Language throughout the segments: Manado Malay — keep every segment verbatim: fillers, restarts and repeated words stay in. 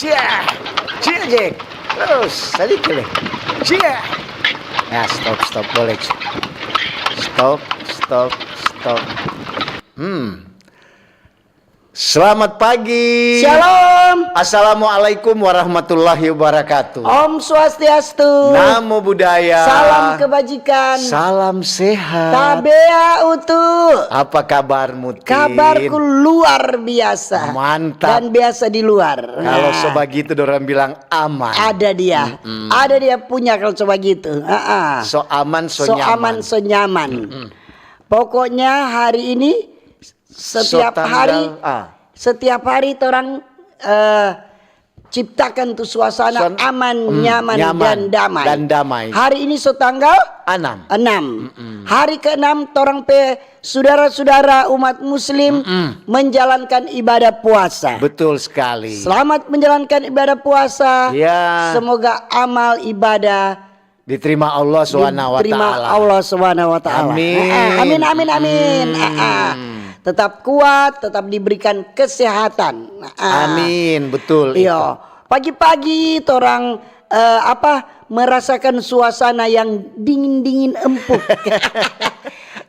Cia, cia, Jack. Terus, sedikit lagi. Cia. Ya, stop, stop, boleh, Cik. Stop, stop, stop. Hmm. Selamat pagi. Shalom. Assalamualaikum warahmatullahi wabarakatuh. Om Swastiastu. Namo Buddhaya. Salam kebajikan. Salam sehat. Tabea utu. Apa kabarmu, Tin? Kabarku luar biasa. Mantap. Dan biasa di luar. Kalau so bagitu, dorang bilang aman. Ada dia. Mm-mm. Ada dia punya kalau so bagitu. Ah, ah. So aman, so nyaman. So aman, so nyaman. Mm-mm. Pokoknya hari ini setiap hari, ah, setiap hari torang, eh, ciptakan tu suasana aman, mm, nyaman, nyaman dan damai. Dan damai. Hari ini so tanggal enam. Enam. Mm-mm. Hari keenam, torang pe sudara-sudara umat muslim, mm-mm, menjalankan ibadah puasa. Betul sekali. Selamat menjalankan ibadah puasa. Ya. Semoga amal ibadah diterima Allah Subhanahu wa Taala. Diterima Allah Subhanahu wa Taala. Amin. Ah, ah, amin, amin, amin. Ah, ah. Hmm. Tetap kuat, tetap diberikan kesehatan. Ah, ah. Amin, betul itu. Iyo. Pagi-pagi torang, eh, apa, merasakan suasana yang dingin-dingin empuk.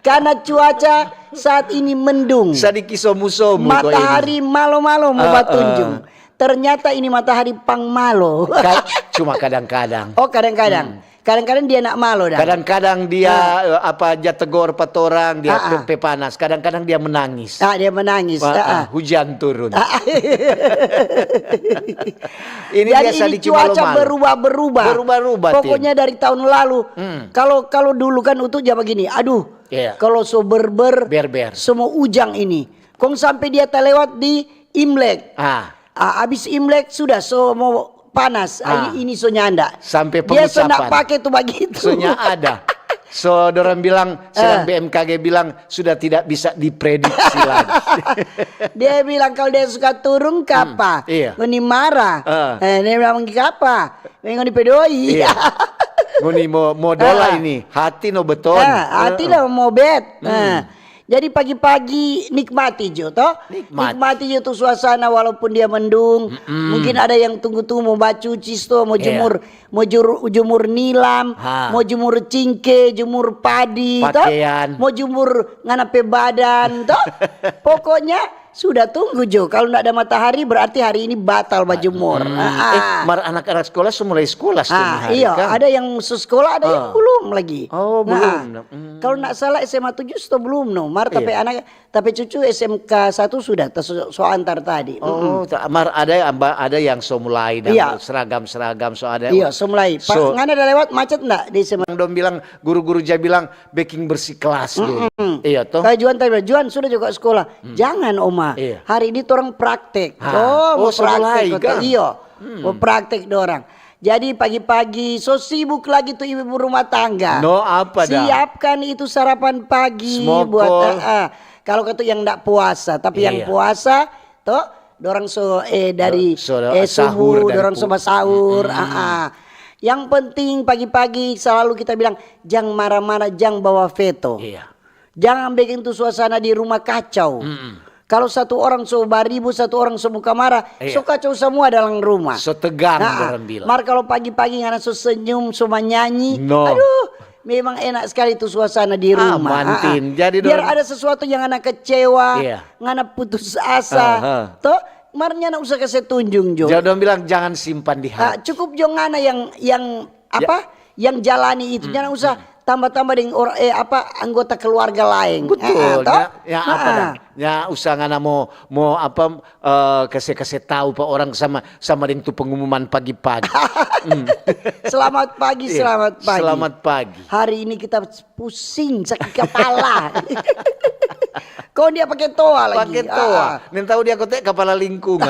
Karena cuaca saat ini mendung. Sadiki somu-somu ko ini. Matahari malo-malo mo, ah, batunjung. Ah. Ternyata ini matahari pang malo. Ka-, cuma kadang-kadang. Oh, kadang-kadang. Hmm. Kadang-kadang dia nak malo dang. Kadang-kadang dia, ah, eh, apa, ja tegor pa torang, dia, ah, ah, pe-, pe panas. Kadang-kadang dia menangis. Ah, dia menangis. Wah, ah, ah, ah, hujan turun. Ah, ah. Ini jadi dia ini sadiki cuaca malo-malo. Berubah-berubah. Berubah-ubah, Tin. Pokoknya dari tahun lalu, hmm, kalau, kalau dulu kan utu ja bagini, aduh, iya, kalau so berber, berber, so mo ujang ini. Kong sampe dia talewat di Imlek. Ah. Ah, abis Imlek sudah so mo panas. Ah, ah, ini, ini so nyanda. Sampe pengucapan. Dia so nda pake tu bagitu. So nya ada. So, dorang bilang, sedang, eh, B M K G bilang, sudah tidak bisa diprediksi lagi. Dia bilang, "Kalau dia suka turun, kapa? Hmm, iya. Ngoni marah." Eh. Eh, dia bilang, "Kapa? Ngoni pe doi." Iya. Ngoni mo, mo dola ini. Hati no beton. Ah, hati no mo bet. Hmm. Eh. Jadi pagi-pagi nikmati jo, to. Nikmati. Nikmati jo tu suasana walaupun dia mendung. Mm-mm. Mungkin ada yang tunggu-tunggu mo bacuci sto, mo, iya, jemur, mo jur-, jemur nilam, ha, mo jemur cingke, jemur padi, to. Pakean. Mo jemur ngana pe badan, to. Pokoknya sudah tunggu jo. Kalau ndak ada matahari berarti hari ini batal bajemur. Hmm. Ah, ah. Eh, mar anak-anak sekolah so mulai sekolah setiap hari, iyo, kan? Ada yang so sekolah, ada yang belum lagi. Oh, belum. Nah, hmm. Kalau ndak salah S M A tujuh sto belum no. Mar, iya, tapi anak, tapi cucu S M K satu sudah, ta-, so, so antar tadi. Oh, mm-mm. Ta-, mar ada yang, ada yang so mulai dan, iya, seragam-seragam so ada. Iya, so mulai. Pa-, so ngana ada lewat macet ndak di S M A? Dong bilang, guru-guru ja bilang, beking bersih kelas dulu. Mm-mm. Iya, toh? Kayak Juan tadi bilang, "Juan sudah juga sekolah." Hmm. "Jangan, Oma. Iya. Hari ini torang praktek." Ha. Oh, oh, mo so praktek mulai, kata, kan? Iyo. Hmm. Mo praktek dorang. Jadi pagi-pagi, so sibuk lagi tu ibu-ibu rumah tangga. No, apa dang? Siapkan itu sarapan pagi buat, smokol. Ah, ah. Kalau kata yang ndak puasa, tapi yang, iya, puasa, to, dorang so, eh, dari, so, eh, sahur subuh, dari dorang pu-, so basahur, mm-mm. Ah, ah. Yang penting pagi-pagi selalu kita bilang, "Jang mara-mara, jang bawa veto." Iya. Jangan bikin tu suasana di rumah kacau. Mm-mm. Kalau satu orang so baribu, satu orang so muka marah, iya, so kacau samua dalam rumah. So tegang, nah, dorang bilang. Mar kalau pagi-pagi ngana so senyum, so manyanyi, no, aduh, memang enak sekali tu suasana di rumah. Aman, ah, ah. Tin. Jadi biar dorang ada sesuatu yang ngana kecewa, iya, ngana putus asa, aha, to, mar nyanda usah kase tunjung jo. Jadi dorang bilang, "Jangan simpan di hati." Ah, cukup jo ngana yang, yang apa, yang jalani itu. Hmm, jangan usah, hmm, tambah-tambah deng or-, eh, apa, anggota keluarga laeng. Betul, ah, ah, toh? Ya, ya, apa, ah, dah? Ya, usah ngana mo, mo, apa, eh, kase, kase tau pa orang sama, sama deng tu pengumuman pagi-pagi. Hmm. Selamat pagi, iya, selamat pagi. Selamat pagi. Hari ini kita pusing, sakit kepala. Kong dia pake toa lagi. Pake toa. Ah, ah. Nintau dia kote kepala lingkungan.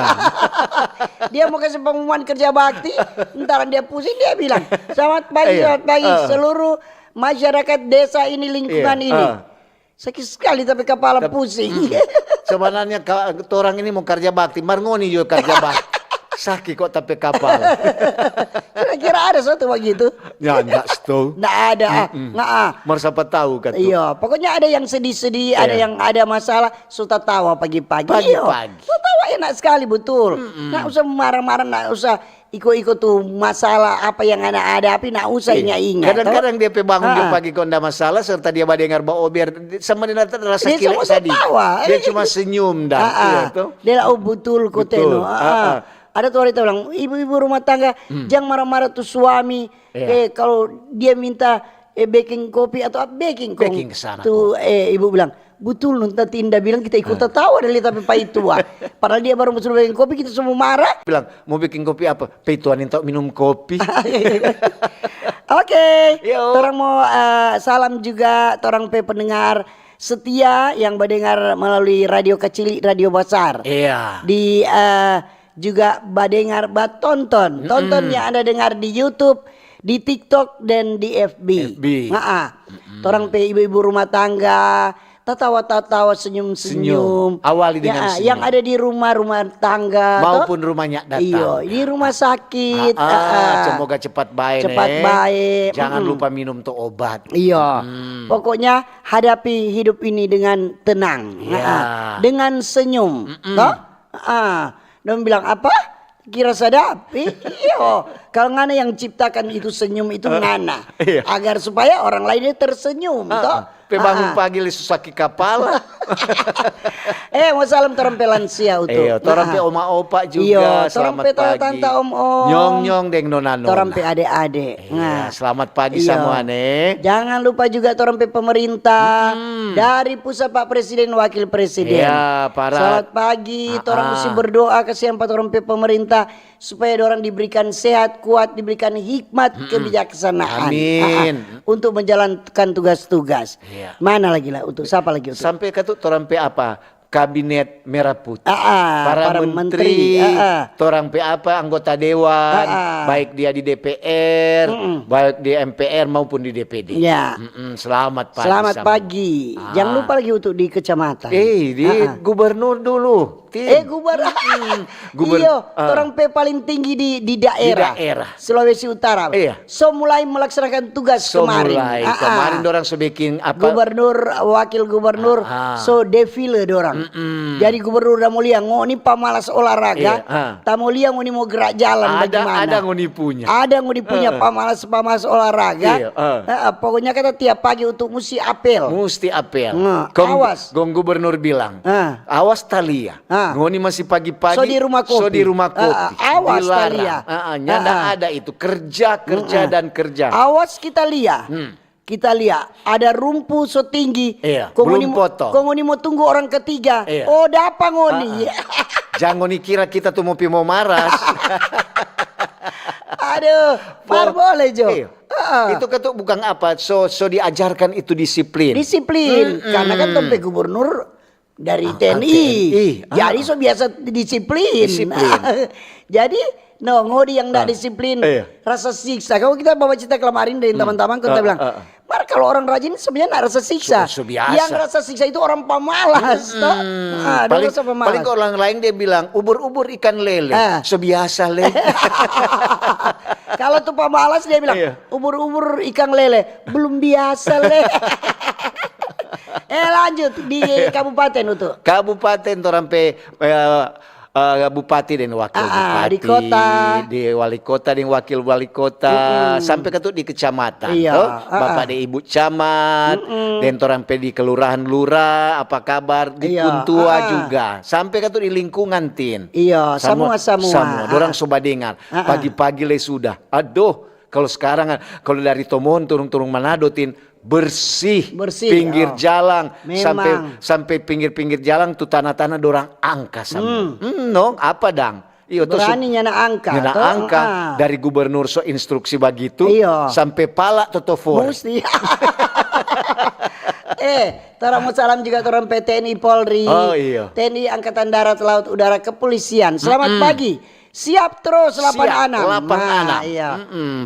Dia mo kase pengumuman kerja bakti, ntar dia pusing, dia bilang, "Selamat pagi, iya, selamat pagi, ah, seluruh masyarakat desa ini, lingkungan, iya, ini." Ah. Sakit sekali tapi kepala pusing. Mm-mm. Sebenarnya ka-, torang ini mo kerja bakti, mar ngoni juga kerja bakti. Saki kok tapi kapal. Kira-kira ada satu begitu? Ya, ndak sto. Ndak ada, ah. Mm-mm. Nggak, ah. Mar sapa tahu, katu. Iya, pokoknya ada yang sedih-sedih, ada, iya, yang ada masalah, so tatawa pagi-pagi. Pagi-pagi. Iyo. So tatawa Enak sekali, betul. Mm-mm. Nggak usah marah-marah, nggak usah iko-iko tu masalah apa yang ngana hadapi, ndak usah inga-inga, to. Kadang-kadang dia pe bangun dia pagi kong nda masalah, serta dia badengar baober, sama dia nda rasa kilek tadi. Dia cuma senyum dah, iya, to. Dia, "Oh, betul ko teno." Ada tu orang bilang, "Ibu-ibu rumah tangga, jang marah-marah tu suami. Eh, kalau dia minta, eh, beking kopi atau apa, beking kong." Beking ke sana tu, eh, ibu bilang, "Butul, no, tadi nda bilang kita iko tatawa dari tapi paitua." Padahal dia baru mo suruh beking kopi, kita semua marah. Bilang, "Mo beking kopi apa?" "Paitua, nih, tau minum kopi." Oke, torang mo, eh, salam juga torang pe pendengar setia yang badengar melalui radio kecil, radio besar. Iya. Di, eh, juga badengar, batonton. Tonton yang Anda dengar di YouTube, di TikTok, dan di F B. F B. Torang pe ibu-ibu rumah tangga, tatawa-tatawa, senyum-senyum. Senyum. Awali dengan senyum. Yang ada di rumah, rumah tangga, maupun rumahnya datang. Iyo, di rumah sakit. Semoga cepat bae, cepat bae. Jangan lupa minum tu obat. Iyo. Pokoknya hadapi hidup ini dengan tenang. Iya. Dengan senyum. Toh? Ah, dong bilang apa? Kira sadap? Iyo, kalau ngana yang ciptakan itu senyum itu ngana. Iya. Agar supaya orang lain tersenyum, toh? Pe bangun pagi le susaki kapala. Eh, mo salam torang pe lansia utu. Iyo, torang pe oma opa juga, selamat pagi. Iyo, torang pe tanta om-om. Nyong-nyong deng nona-nona. Torang pe ade-ade. Iya, selamat pagi samua, ne. Jangan lupa juga torang pe pemerintah, dari pusat, Pak Presiden, Wakil Presiden. Iya, para. Selamat pagi, torang musti berdoa kasihan pa torang pe pemerintah supaya dorang diberikan sehat, kuat, diberikan hikmat, kebijaksanaan. Amin. Untuk menjalankan tugas-tugas. Iya. Mana lagi lah, untuk siapa lagi untuk? Sampe ka tu torang pe apa? Kabinet merah putih. Para menteri, torang pe apa, anggota dewan, baik dia di D P R, baik di M P R maupun di D P D. Ya. Selamat pagi. Selamat pagi. Jangan lupa lagi untuk di kecamatan. Eh, di gubernur dulu. Eh, guber-, iyo, torang pe paling tinggi di, di daerah. Di daerah. Sulawesi Utara. Iya. So mulai melaksanakan tugas kemarin. So mulai. Kemarin dorang so bikin apa? Gubernur, wakil gubernur, so defile dorang. Jadi gubernur da mo lia, ngoni pamalas olahraga, ta mo lia ngoni mo gerak jalan bagimana. Ada ngoni punya. Ada ngoni punya pamalas-pamalas olahraga. Iya. Pokoknya kata tiap pagi untuk musti apel. Musti apel. Awas. Kong gubernur bilang, awas ta lia. Ngoni masih pagi-pagi, so di rumah kopi. So di rumah kopi. Awas ta lia. Nyanda ada itu. Kerja, kerja, dan kerja. Awas kita lia. Kita lia, ada rumpu so tinggi. Iya, kong ngoni mo tunggu orang ketiga. Iya. Oh, dapa ngoni. Jang ngoni kira kita tu mo pi mo maras. Aduh, mar boleh jo. Iya. Itu kan tu bukan apa, so, so diajarkan itu disiplin. Disiplin, karena kan tong pe gubernur dari T N I. Jadi so biasa disiplin. Disiplin. Jadi, no, ngoni yang nda disiplin, rasa siksa. Kalau kita bawa cerita kemarin dari teman-teman, kita bilang, mar kalau orang rajin sebenarnya nda rasa siksa. So, so biasa. Yang rasa siksa itu orang pamalas, toh. Paling, paling orang lain dia bilang, "Ubur-ubur ikan lele." So biasa, le. Kalau tu pamalas dia bilang, "Ubur-ubur ikan lele, belum biasa, le." Eh, lanjut di kabupaten, Utu. Kabupaten, torang pe, eh, eh, bupati deng wakil bupati, di kota, di wali kota deng wakil wali kota, sampe ka tu di kecamatan, to? Bapak deng ibu camat, deng torang pe di kelurahan, lura, apa kabar, di Kuntua juga, sampe ka tu di lingkungan, Tin. Iya, samua, samua. Dorang so badengar. Pagi-pagi le sudah. Adoh, Kalo skarang, kalo dari Tomohon turung-turung Manado, Tin, bersih. Bersih, pinggir jalang, sampe, sampe pinggir-pinggir jalang tu tanah-tanah dorang angka samua. Hmm, no, apa dang? Iyo, tu berani nyanda angka, nyanda angka. Dari gubernur so instruksi bagitu, iyo, sampe pala totofor. Musti. Eh, torang mo salam juga torang pe T N I Polri, oh, iyo, T N I Angkatan Darat, Laut, Udara, Kepolisian. Selamat pagi. Siap terus, lapan anam. Siap, lapan anam. Nah, iya.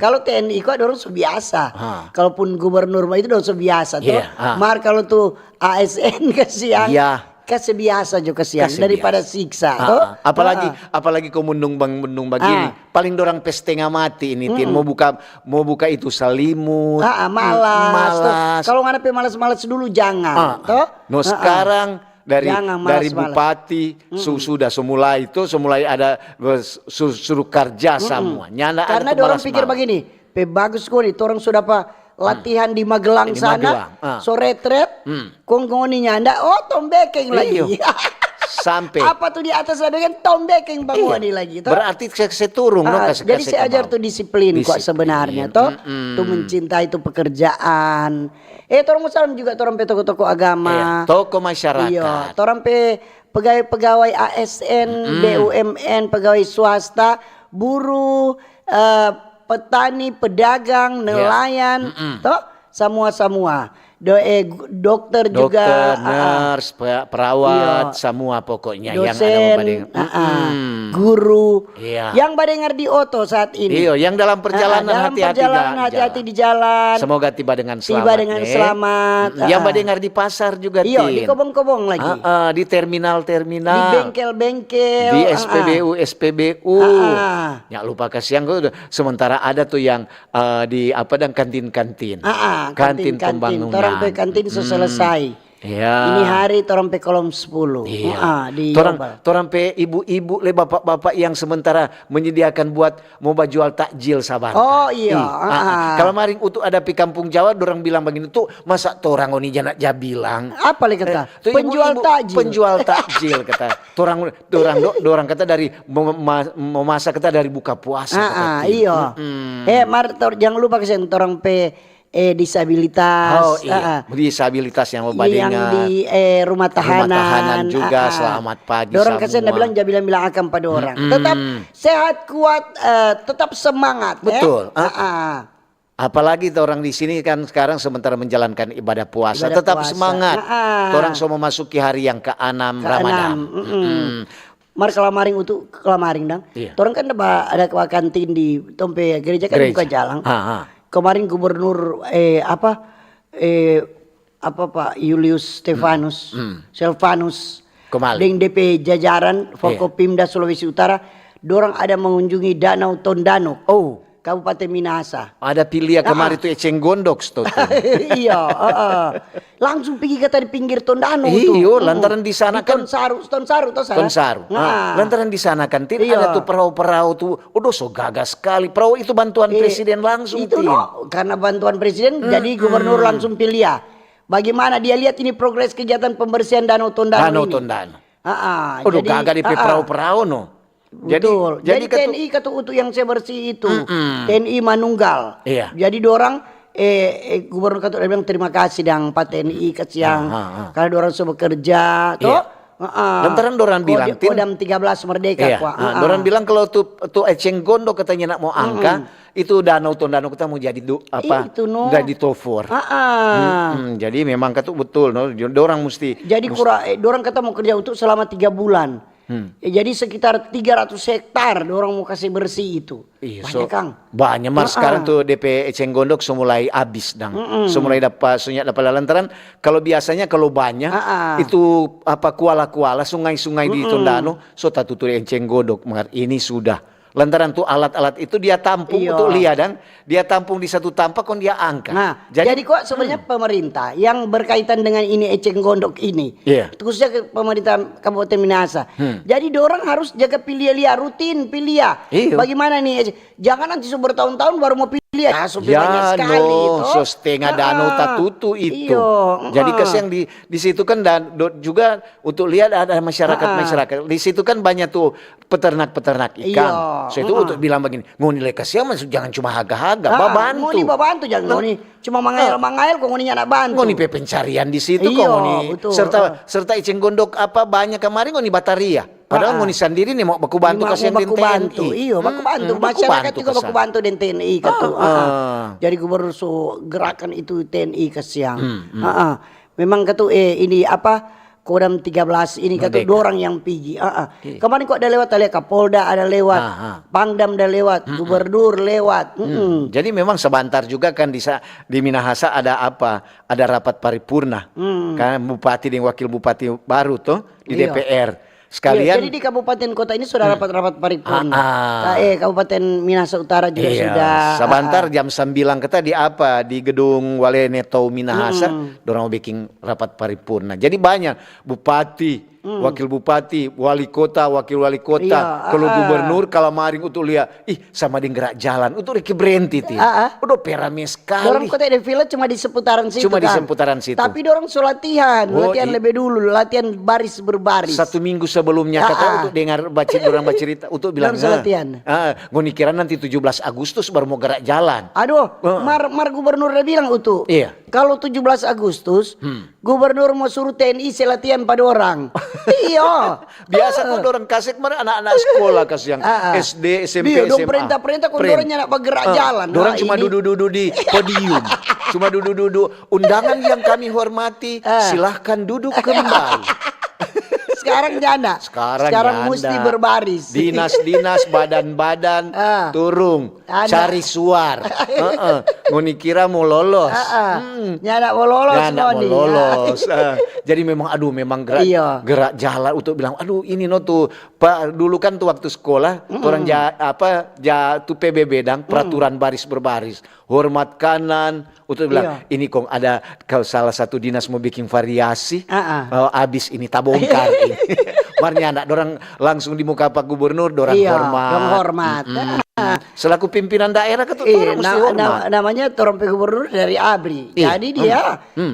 Kalo T N I ko dorang so biasa. Kalaupun gubernur mah itu dorang so biasa, to. Iya, ah. Mar kalo tu A S N kasiang, iya, kase biasa jo kasiang daripada siksa, to. Ah, ah. Apalagi, apalagi ko mendung bang-, mendung bagini, paling dorang pe stenga mati ini, Tin. Mo buka, mo buka itu salimut, ah, ah, malas, to. Malas. Kalo ngana pe malas-malas dulu, jangan, to. No, skarang Dari, dari bupati, su-, sudah, so mulai itu, so mulai ada, eh, su-, suruh karja samua. Nyanda ada. Karena dorang pikir bagini, pe bagus ngoni, torang so dapa latihan di Magelang sana, so retret, kong ngoni nyanda, oh, tong beking lagi. Sampe. Apa tu di atas da beking, tong beking pa ngoni lagi, to? Berarti se, se turung, no, ah, kase, jadi kase se ajar tu disiplin, kok, sebenarnya, to. Tu mencintai tu pekerjaan. Eh, torang mo salam juga torang pe toko-toko agama. Iya, toko masyarakat. Iyo, torang pe pegawai-pegawai A S N, B U M N, pegawai swasta, buruh, eh, petani, pedagang, nelayan, to? Samua-samua. Do-, eh, gu-, dokter juga, dokter, ah, ah. Nurse, pe-, perawat, iyo, samua pokoknya yang ada dosen, ah, ah. Guru. Iya. Yang badengar di oto saat ini. Iyo, yang dalam perjalanan, ah, ah, dalam hati-hati perjalanan, hati-hati di jalan. Semoga tiba dengan selamat, tiba dengan selamat, yang, ah, badengar di pasar juga, iyo, di kobong-kobong lagi. Ah, ah, di terminal-terminal. Di bengkel-bengkel, di, ah, ah, S P B U, S P B U. Ah, ah. Nya lupa kasiang, sementara ada tu yang, eh, di apa, dan kantin-kantin. Ah, ah, kantin, kantin, kantin pembangunan. Torang pe kantin so selesai. Iya. Ini hari torang pe kolom sepuluh. Iya. Ah, di Yobel. Torang pe ibu-ibu le, bapak-bapak yang sementara menyediakan buat mo bajual takjil sabar. Oh, iya. Ih, ah, ah. Kalau kemarin utu ada pi Kampung Jawa, dorang bilang bagini, "Tu masa torang ngoni ja nda ja bilang?" Apa le kata? Eh, tu ibu-ibu penjual takjil. Penjual takjil, kata. Torang, dorang do-, dorang kata dari mema-, memasak kata dari buka puasa, kata, ah, ah, iyo. Eh, mar, tor-, jangan lupa kasiang torang pe, eh, disabilitas. Oh, iya. Ah, ah. Disabilitas yang badengar. Yang di, eh, rumah tahanan. Rumah tahanan juga, ah, ah. Selamat pagi dorang kasiang, nda bilang, ja bilang-bilang akang pa dorang. Tetap sehat, kuat, eh, tetap semangat, eh. Betul. Ah, ah. Apalagi torang di sini kan sekarang sementara menjalankan ibadah puasa. Ibadah puasa. Tetap semangat. Ah, ah. Torang so memasuki hari yang keenam Ramadan. Mar kalamaring utu, kalamaring dang. Iya. Torang kan ada ba-, ada ba kantin di tong pe gereja kan buka jalang. Ah, ah. Kemarin gubernur, eh, apa, eh, apa, Pak Julius Stefanus, Silvanus, kemarin deng de pe jajaran, iya, Forkopimda Sulawesi Utara, dorang ada mengunjungi Danau Tondano, oh, Kabupaten Minahasa. Ada pi lia kemari tu Eceng Gondok, sto tu. Iya, heeh. Langsung pigi kata di pinggir Tondano tu. Iyo, lantaran di sana kan Tonsaru, Tonsaru to sana. Tonsaru. Ah, lantaran di sana kan, Tin, ada tu perau-perau tu. Odo, so gaga skali. Perau itu bantuan presiden langsung, Tin. Itu no, karena bantuan presiden, jadi gubernur langsung pi lia. Bagaimana dia lihat ini progres kegiatan pembersihan Danau Tondano ini? Danau Tondano. Ah, ah, odo, jadi gaga de pe perau-perau no. Jadi, betul. Jadi T N I katu utu yang se bersih itu. T N I manunggal. Iya. Jadi dorang, eh, eh, gubernur katu da bilang, "Terima kasih dang pa T N I kasiang. Ah, ah, ah. Karena dorang so bekerja, to." Iya. Heeh. Lantaran dorang bilang, Tin, Kodam tiga belas Merdeka, iya, kwa. Ah, dorang bilang kalau tu, tu Eceng Gondok katanya nak mo angka, itu Danau Tondano kita mo jadi du-, apa, itu no, jadi tofor. Ah, ah. Jadi memang katu betul, no, dorang musti, jadi musti kura-, eh, dorang kata mo kerja untuk selama tiga bulan. Hmm. Ya, jadi sekitar tiga ratus hektar dorang mo kase bersih itu. Iya, so, banya, Kang. Banya, mar sekarang tu de pe Eceng Gondok so mulai abis dang. So mulai dapa, so nya dapa lantaran, kalau biasanya kalau banya, itu apa, kuala-kuala, sungai-sungai di Tondano, so tatutu deng Eceng Gondok. Mar ini sudah. Lantaran tu alat-alat itu dia tampung untuk lia dang. Dia tampung di satu tampa, kong dia angka. Nah, jadi, jadi kok sebenarnya pemerintah yang berkaitan dengan ini Eceng Gondok ini, iya, khususnya ke pemerintah Kabupaten Minahasa. Jadi dorang harus jaga pi lia-lia, rutin pi lia. Iya. Bagaimana nih, Eceng? Jangan nanti so bertahun-tahun baru mo pi lia. Ya, so pi banyak skali, no, to. So setengah danau tatutu itu. Iyo, jadi kasiang di, di situ kan dan do-, juga untuk lia ada masyarakat-masyarakat. Di situ kan banyak tu peternak-peternak ikan. Iya, so itu untuk bilang bagini, "Ngoni le kasiang, jangan cuma haga-haga, babantu." Ngoni babantu, jangan ngoni cuma mangael-mangael, kong ngoni nyanda bantu. Ngoni pe pencarian di situ, kong ngoni, betul, serta, serta Eceng Gondok apa banya kemarin ngoni bataria. Padahal ngoni sandiri ni mo baku bantu, kasiang deng T N I. Iyo, baku bantu. Masyarakat juga baku bantu deng T N I katu. Jadi gubernur so gerakan itu T N I kasiang. Memang katu, eh, ini apa, Kodam tiga belas ini katu dorang yang pigi. Kemarin kok ada lewat, ada Kapolda ada lewat, Pangdam ada lewat, gubernur lewat. Jadi memang sebentar juga kan di sa-, di Minahasa ada apa, ada rapat paripurna. Kan bupati deng wakil bupati baru to di D P R. Sekalian. Iya, jadi di kabupaten kota ini sudah rapat-rapat paripurna. Ah, ah. Ka-, eh, Kabupaten Minahasa Utara juga sudah. Sabantar jam sembilan kita di apa, di gedung Wale Neto Minahasa, dorang mo biking rapat paripurna. Jadi banyak bupati, wakil bupati, wali kota, wakil wali kota, iya, kalo gubernur, kalamaring utu lia, ih, sama deng gerak jalan, utu riki berenti ti. Ah, ah. Udah perame skali. Dorang kote defile cuma di seputaran situ. Cuma di seputaran situ. Tapi dorang so latihan, latihan lebe dulu, latihan baris berbaris. Satu minggu sebelumnya kata utu dengar baci-, dorang bacerita, utu bilang, dorang so latihan. Ah, ngoni kira nanti tujuh belas Agustus baru mo gerak jalan. Aduh, mar, mar gubernur dia bilang utu. Iya. Kalo tujuh belas Agustus, gubernur mo suru T N I se latihan pa dorang. Iyo. Biasa kong dorang kase kemarin anak-anak sekolah, kas yang S D, S M P, S M A. Dong perenta-perenta kong dorang nyanda bagerak jalan. Dorang cuma dudu-dudu di podium. Cuma dudu-dudu. Undangan yang kami hormati, silahkan duduk kembali. Sekarang nyanda. Sekarang musti berbaris. Dinas-dinas, badan-badan, turung. Cari suar. Heeh. Ngoni kira mo lolos. Heeh. Nyanda mo lolos ngoni. Nyanda mo lolos. Eh, jadi memang, aduh, memang gerak, gerak jalan untuk bilang, aduh, ini no tuh. Pa, dulu kan tuh waktu sekolah, orang ja-, apa, ja, tu P B B dang, peraturan baris berbaris. Hormat kanan, untuk bilang, ini kong ada, kalau salah satu dinas mau bikin variasi, eh, abis ini tabongkar ini. Mar nyanda, dorang langsung di muka Pak Gubernur, dorang hormat. Dorang hormat. Selaku pimpinan daerah kan tuh orang mesti hormat. Namanya torang pe gubernur dari abri. Iya. Jadi dia,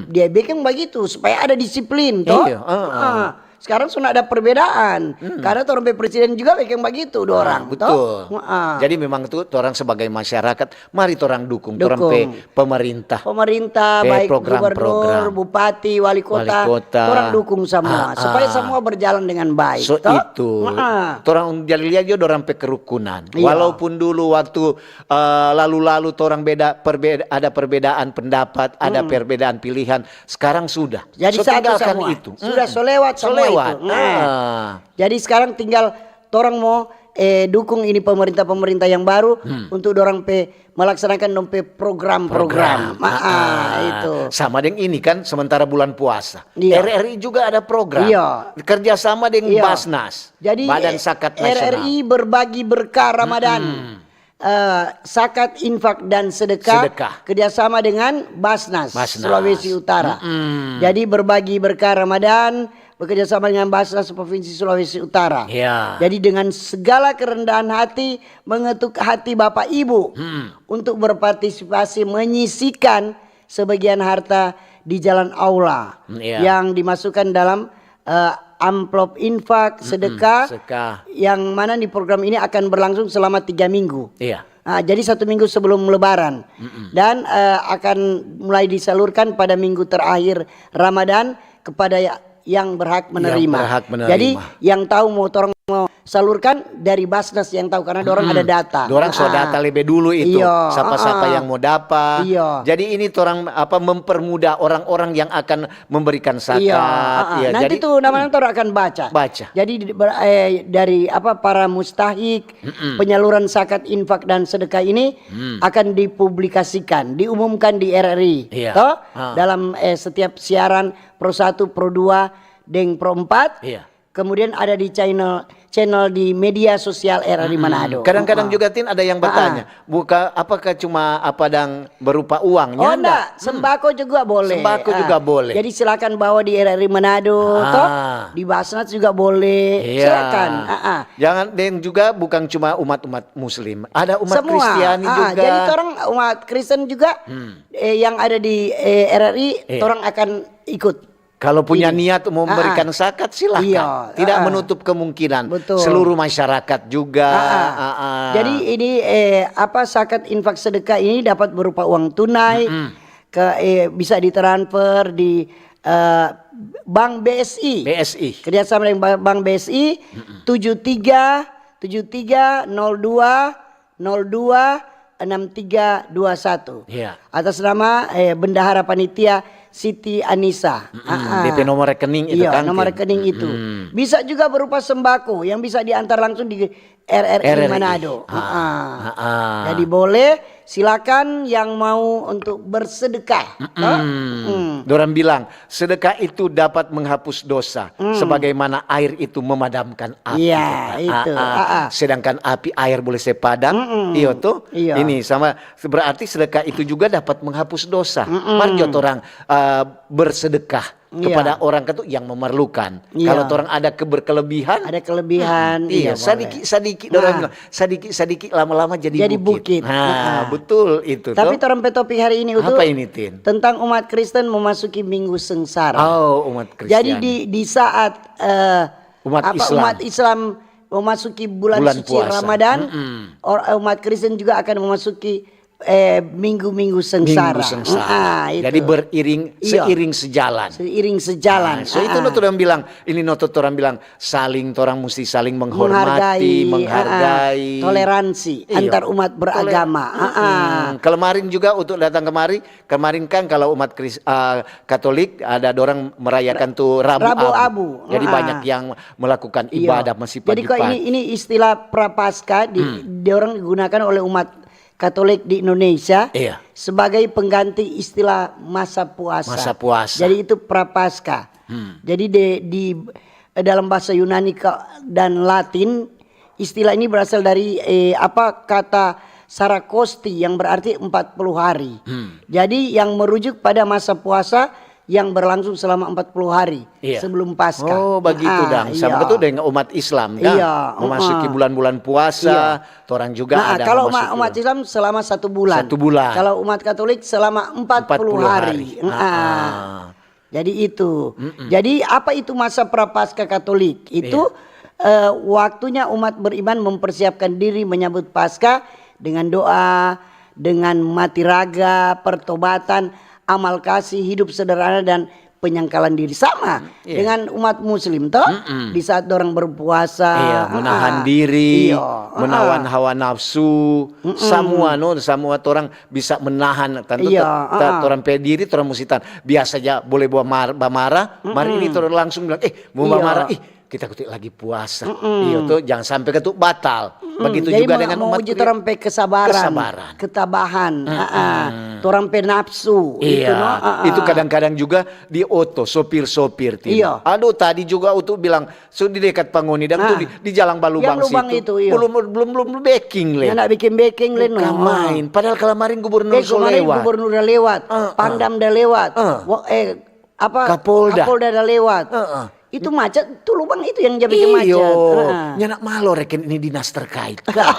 dia bikin bagitu supaya ada disiplin, toh. Iya, heeh. Sekarang sudah ada perbedaan. Karena torang pe presiden juga bikin bagitu, dorang, toh. Betul. Heeh. Jadi memang tuh torang sebagai masyarakat, mari torang dukung, torang pe pemerintah. Pemerintah, baik gubernur, bupati, wali kota, torang dukung semua supaya semua berjalan dengan baik, toh. So itu. Heeh. Torang jadi lia jo dorang pe kerukunan. Iya. Walaupun dulu waktu, eh, lalu-lalu torang beda, perbeda, ada perbedaan pendapat, ada perbedaan pilihan, sekarang sudah. Jadi so satu tinggalkan semua. Itu. Sudah so lewat semua itu. Nah. Jadi sekarang tinggal torang mo, eh, dukung ini pemerintah-pemerintah yang baru untuk dorang pe melaksanakan dong pe program-program. Program. Ah, itu. Sama deng ini kan, sementara bulan puasa. Iya. R R I juga ada program. Iya. Kerja sama deng Basnas. Jadi, Badan Zakat Nasional. R R I berbagi berkah Ramadan. Eh, zakat, infak, dan sedekah kerjasama dengan Basnas, Basnas Sulawesi Utara. Jadi berbagi berkah Ramadan bekerja sama dengan Basnas Provinsi Sulawesi Utara. Ya. Jadi dengan segala kerendahan hati, mengetuk hati Bapak Ibu untuk berpartisipasi menyisikan sebagian harta di jalan aula yang dimasukkan dalam, eh, amplop infak, sedekah, yang mana di program ini akan berlangsung selama tiga minggu. Iya. Ah, jadi satu minggu sebelum Lebaran. Dan, eh, akan mulai disalurkan pada minggu terakhir Ramadan kepada ya-, yang berhak menerima. Yang berhak menerima. Jadi, yang tahu mau torang mau salurkan dari Basnas yang tahu, karena dorang ada data. Dorang so data lebe dulu itu, sapa-sapa yang mau dapa. Iya. Jadi, ini torang, apa, mempermudah orang-orang yang akan memberikan zakat. Iya. Nanti jadi tuh nama-nama torang akan baca. Baca. Jadi, di-, ber-, eh, dari, apa, para mustahik, penyaluran zakat, infak, dan sedekah ini akan dipublikasikan, diumumkan di R R I, toh, dalam, eh, setiap siaran Pro satu, Pro dua, deng Pro empat. Iya. Kemudian ada di channel, channel di media sosial R R I Manado. Kadang-kadang juga, Tin, ada yang bertanya, buka, apakah cuma apa dang berupa uang? Oh, nyanda. Sembako juga boleh. Sembako juga boleh. Jadi silakan bawa di R R I Manado, toh, di Basnas juga boleh. Iya. Silakan. Jangan, dan juga bukan cuma umat-umat Muslim, ada umat Kristiani juga. Jadi torang umat Kristen juga, eh, yang ada di, eh, R R I, torang akan ikut. Kalau punya niat mau memberikan zakat, silakan. Iya, tidak menutup kemungkinan. Betul. Seluruh masyarakat juga. Jadi ini, eh, apa, zakat, infak, sedekah ini dapat berupa uang tunai, ke, eh, bisa ditransfer di, eh, Bank B S I. B S I. Kerjasama dengan Ba-, Bank B S I, tujuh tiga tujuh tiga nol dua nol dua enam tiga dua satu. Iya. Atas nama, eh, Bendahara Panitia Siti Anisa. Depe nomor rekening itu kan, nomor rekening itu. Bisa juga berupa sembako yang bisa diantar langsung di R R I Manado. Jadi boleh, Silakan yang mau untuk bersedekah, toh? Mm. Dorang bilang, sedekah itu dapat menghapus dosa, sebagaimana air itu memadamkan api. Iya, itu. Ah, ah. Ah, ah. Sedangkan api air boleh se padam, iyo toh? Iya. Ini sama berarti sedekah itu juga dapat menghapus dosa. Mari jo torang, ah, bersedekah Iya. kepada orang itu yang memerlukan. Iya. Kalau torang ada keberkelebihan, Ada kelebihan, iya, iya, sadiki-sadiki dorang Nah. bilang, sadiki-sadiki lama-lama jadi, Jadi bukit. Nah, Nah. Betul itu. Tapi Toh. Torang pe topik hari ini, Utu, Apa ini, Tin? Tentang umat Kristen memasuki minggu sengsara. Oh, umat Kristen. Jadi di di saat, eh, Umat apa, Islam. Umat Islam memasuki bulan, Bulan suci puasa. Ramadan, or- umat Kristen juga akan memasuki, eh, minggu-minggu sengsara. Minggu sengsara. Ah, itu. Jadi beriring, Iya. seiring sejalan. Seiring sejalan. Nah, so itu Ah, no ah. Torang bilang, ini no Torang bilang saling, torang mesti saling menghormati, Menghargai, menghargai. ah, ah. Toleransi Iya. Antar umat Tole- beragama. Ah, ah. Mm-mm. Kemarin juga untuk datang kemari, kemarin kan kalau umat Kris, ah, Katolik ada dorang merayakan tuh Rabu, Rabu Abu. Abu. Jadi Ah. banyak yang melakukan Iya. ibadah masih Jadi kok pagi-pagi. Ini, ini istilah Prapaskah di, dorang digunakan oleh umat Katolik di Indonesia Iya. sebagai pengganti istilah masa puasa. Masa puasa. Jadi itu Prapaskah. Jadi de, di dalam bahasa Yunani ke, dan Latin, istilah ini berasal dari, eh, apa, kata Sarakosti yang berarti empat puluh hari. Jadi yang merujuk pada masa puasa yang berlangsung selama empat puluh hari Iya. sebelum Paskah. Oh, begitu Ah, dang. Sama iya. Betul dengan umat Islam, kan? Iya, Memasuki ah. bulan-bulan puasa, Iya. orang juga Nah, ada kalau memasuki umat, umat Islam selama satu bulan. Satu bulan. Kalau umat Katolik selama empat puluh, empat puluh hari. hari. Ah. Ah. Jadi itu. Jadi apa itu masa Prapaskah Katolik? Itu, eh, waktunya umat beriman mempersiapkan diri menyambut Paskah dengan doa, dengan mati raga, pertobatan, amal kasih, hidup sederhana dan penyangkalan diri. Sama Iya. dengan umat Muslim, toh? Di saat dorang berpuasa, Iya, ah, menahan ah. diri, Iya, ah, menawan ah. Hawa nafsu, semua no, semua orang bisa menahan. Tentu Iya, ta- ta- ah, ah. Orang pe diri, orang musti tahan. Biasa ja boleh bawa mar- bamarah, mari ini orang langsung bilang, eh, mau Iya. bamarah, ih, kita kutik lagi puasa. Iya tuh, jangan sampai ketuk batal. Begitu Jadi juga mau, dengan mau umat uji Katolik. Orang pe kesabaran, Kesabaran. Ketabahan, ah, ah. Orang pe nafsu, itu Iya, no, ah, ah. Itu kadang-kadang juga di oto, sopir-sopir, Tin. Iya. Aduh, tadi juga Utu bilang, so di dekat pa ngoni dang tuh di, di jalang balubang Yang lubang situ. Itu, iya. Belum, belum, belum, belum beking le. Yang nak bikin beking le, no. Bukan main. Padahal kemarin gubernur Eh, so kemarin lewat. Gubernur udah lewat, Ah, ah. Pangdam udah lewat, Ah. Wa- eh, apa, Kapolda. Kapolda udah lewat. Ah, ah. Itu macet, tuh lubang itu yang jadi macet. Iyo, Ah, ah. Nyanda malo reken ini dinas terkait ka.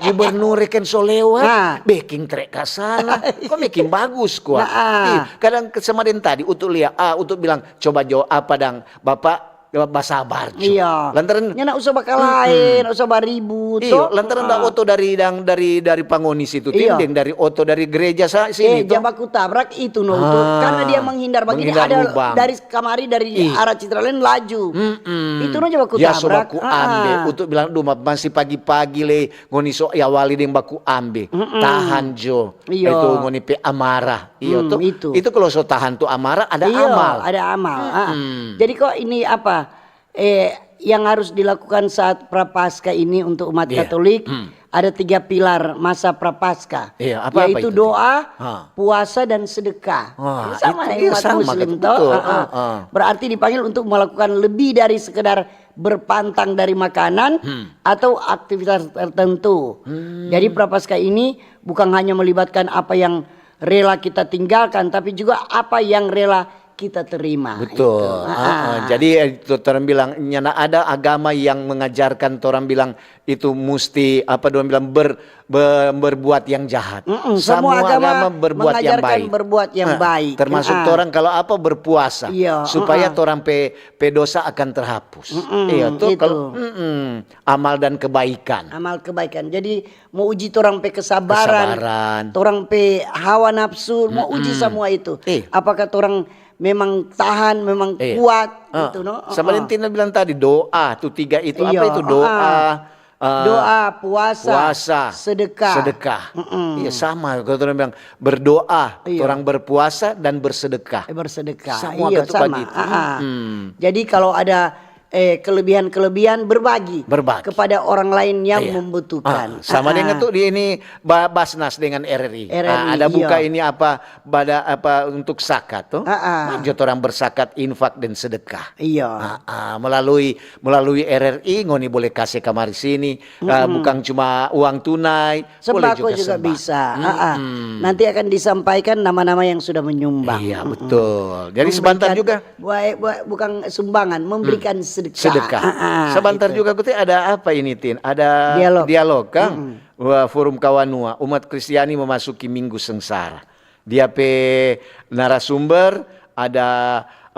Gubernur reken so lewat, Ah. beking trek ka sana. Kok beking bagus kwa. Nah, ah. Ih, kadang ke sama den tadi, Utu lia, ah, Utu bilang, coba jo apa dang, Bapak, ya, basabar jo. Iya. Lantaran Nyanda usah bakalain, usah baribut. Iyo, Toh? Lantaran da Ah. Oto dari dang dari dari pa ngoni situ, Iya. Tin, deng dari Oto dari gereja sa sini Eh, tuh. Dia baku tabrak itu no, Utu. Ah. Karena dia menghindar begini, Menghindar ada lubang. Dari kamari dari Ih. Arah Citraland laju. Mm-mm. Itu no ja baku Ya so tabrak. baku Ah, ambe. ah. Utu bilang, "Duh, ma- masih pagi-pagi le, ngoni so awali deng baku ambe. Tahan jo. Iya. Itu ngoni pe amarah." Iyo Hmm, tuh. Itu. Itu kalau so tahan tuh amarah, ada Iya, amal. Ada amal. Ah. Jadi kok ini apa? Eh, yang harus dilakukan saat Prapaskah ini untuk umat Iya. Katolik, ada tiga pilar masa Prapaskah, Iya, apa-apa yaitu itu, doa, Ha. puasa dan sedekah. Wah, Ini sama itu nih iya umat sama, Muslim betul, toh. betul. Ah, ah. Ah, ah. Berarti dipanggil untuk melakukan lebih dari sekedar berpantang dari makanan Hmm. atau aktivitas tertentu. Jadi Prapaskah ini bukan hanya melibatkan apa yang rela kita tinggalkan, tapi juga apa yang rela kita terima. Betul. Itu. Ah, ah. Jadi, eh, itu orang bilang, nyanda ada agama yang mengajarkan orang bilang itu musti apa, orang bilang ber, ber- berbuat yang jahat. Mm-mm, semua agama Berbuat yang mengajarkan baik. Berbuat yang Nah, baik. Termasuk Ah. Orang kalau apa, berpuasa, Iya, supaya ah. Orang pe, pe dosa akan terhapus. Mm-mm, Iya tuh itu. Kalau mm-mm, amal dan kebaikan. Amal kebaikan. Jadi mau uji orang pe kesabaran, Kesabaran. Orang pe hawa nafsu, mau uji semua itu. Eh. Apakah orang memang tahan, memang Iya. kuat, Ah, gitu no? Sama Ah. Dentina bilang tadi, doa tuh tiga itu. Apa Iya, itu doa? ah. Ah, Doa, puasa, puasa, sedekah. Sedekah. Mm-mm. Iya sama. Kalau orang bilang berdoa, Iya. Orang berpuasa dan bersedekah. Eh, bersedekah. Semua Iya, gitu sama. Begitu. Ah, ah. Mm-mm. Jadi kalau ada eh, kelebihan-kelebihan, berbagi Berbagi. kepada orang lain yang Iya. membutuhkan. Ah, sama Ah, dengan ah. tuh di ini Ba-, Basnas dengan R R I. R R I, Ah, ada buka iya. ini apa, bada-, apa untuk zakat tuh. Ah, ah. Manjo torang berzakat, infak, dan sedekah. Iya. Ah, ah, melalui, melalui R R I, ngoni boleh kase kamari sini. Ah, Mm-mm. bukan cuma uang tunai, boleh Sembako juga juga sembako. bisa. Ah, ah. Mm-mm. Nanti akan disampaikan nama-nama yang sudah menyumbang. Iya, Mm-mm. betul. Jadi sebentar Memberikan juga. Buai-, buai-, bukan sumbangan, memberikan Hmm. sedekah. Sedekah. Ah, ah, Sebentar itu. juga, Guti, ada apa ini, Tin? Ada Dialog. dialog, kang? Mm-mm. Wah, Forum Kawanua, umat Kristiani memasuki Minggu Sengsara. Dia pe narasumber ada,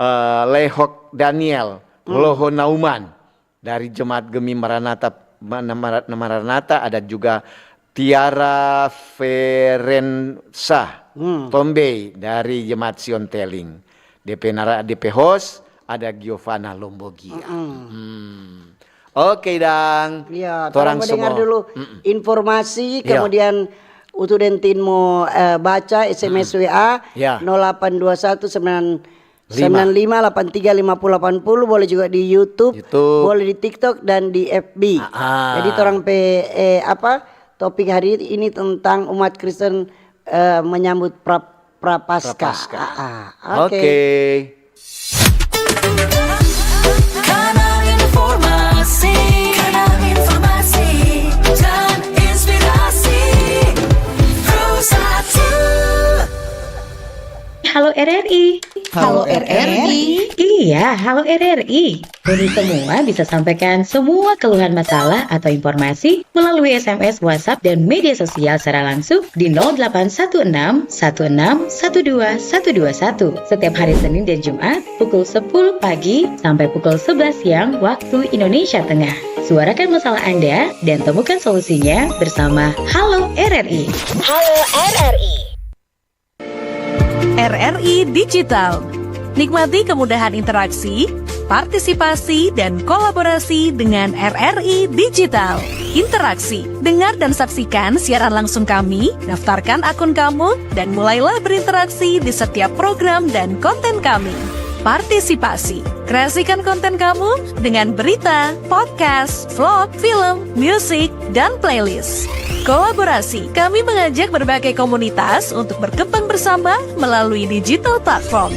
eh, Lehok Daniel, Hmm. Loho Nauman. Dari Jemaat Gemi Maranatha, Ma-, Mara-, Maranatha, ada juga Tiara Ferensa Hmm. Tombey dari Jemaat Sion Teling. De pe nara-, de pe host ada Giovanna Lombogia. Mm-mm. Hmm. Oke, dang. Iya, Torang torang mo dengar semua. dulu Mm-mm. informasi, Iya. kemudian Utu deng Tin mo, eh, baca S M S Mm-mm. W A Iya. nol delapan dua satu sembilan Lima. sembilan lima delapan tiga lima puluh delapan puluh, boleh juga di YouTube, YouTube. boleh di TikTok dan di F B. Ah, ah. Jadi torang pe, eh, apa, topik hari ini tentang umat Kristen, eh, menyambut pra-, Prapaskah. Prapaskah. Ah, ah. Oke. Oke. Kanal informasi, kanal informasi, dan inspirasi. Pro satu. Halo R R I. Halo R R I. Iya, halo R R I. Ngoni semua bisa sampaikan semua keluhan, masalah atau informasi melalui S M S, WhatsApp, dan media sosial secara langsung di nol delapan satu enam satu enam satu dua satu dua satu setiap hari Senin dan Jumat pukul sepuluh pagi sampai pukul sebelas siang waktu Indonesia Tengah. Suarakan masalah Anda dan temukan solusinya bersama Halo R R I. Halo R R I. R R I Digital. Nikmati kemudahan interaksi, partisipasi, dan kolaborasi dengan R R I Digital. Interaksi, dengar dan saksikan siaran langsung kami, daftarkan akun kamu, dan mulailah berinteraksi di setiap program dan konten kami. Partisipasi, kreasikan konten kamu dengan berita, podcast, vlog, film, musik, dan playlist. Kolaborasi, kami mengajak berbagai komunitas untuk berkembang bersama melalui digital platform.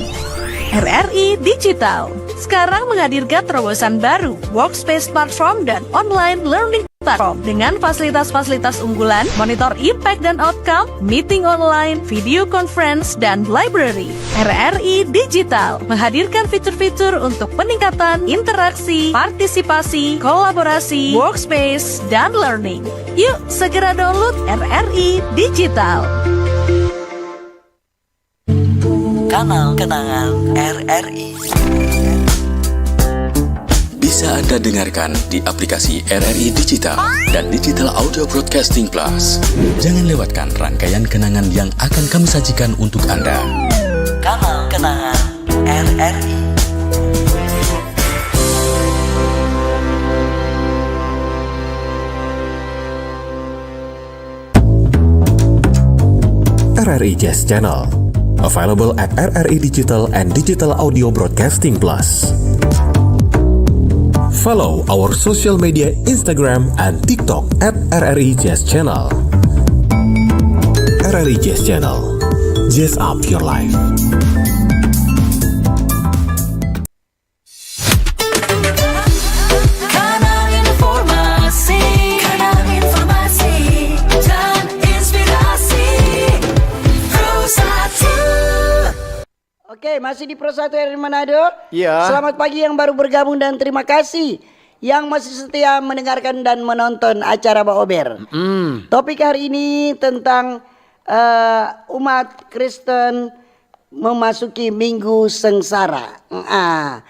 R R I Digital sekarang menghadirkan terobosan baru, workspace platform dan online learning platform dengan fasilitas-fasilitas unggulan, monitor impact dan outcome, meeting online, video conference, dan library. R R I Digital menghadirkan fitur-fitur untuk peningkatan interaksi, partisipasi, kolaborasi, workspace, dan learning. Yuk, segera download R R I Digital. Kanal kenangan R R I. Bisa Anda dengarkan di aplikasi R R I Digital dan Digital Audio Broadcasting Plus. Jangan lewatkan rangkaian kenangan yang akan kami sajikan untuk Anda. Kanal kenangan R R I. R R I Jazz Channel. Available at R R I Digital and Digital Audio Broadcasting Plus. Follow our social media, Instagram and TikTok at R R I Jazz Channel. R R I Jazz Channel. Jazz up your life. Kanal informasi, kanal informasi dan inspirasi. Pro satu. Oke, masih di Pro satu R R I Manado. Iya. Selamat pagi yang baru bergabung dan terima kasih yang masih setia mendengarkan dan menonton acara Baober. Mm. Topik hari ini tentang, eh, umat Kristen memasuki Minggu Sengsara. Ah.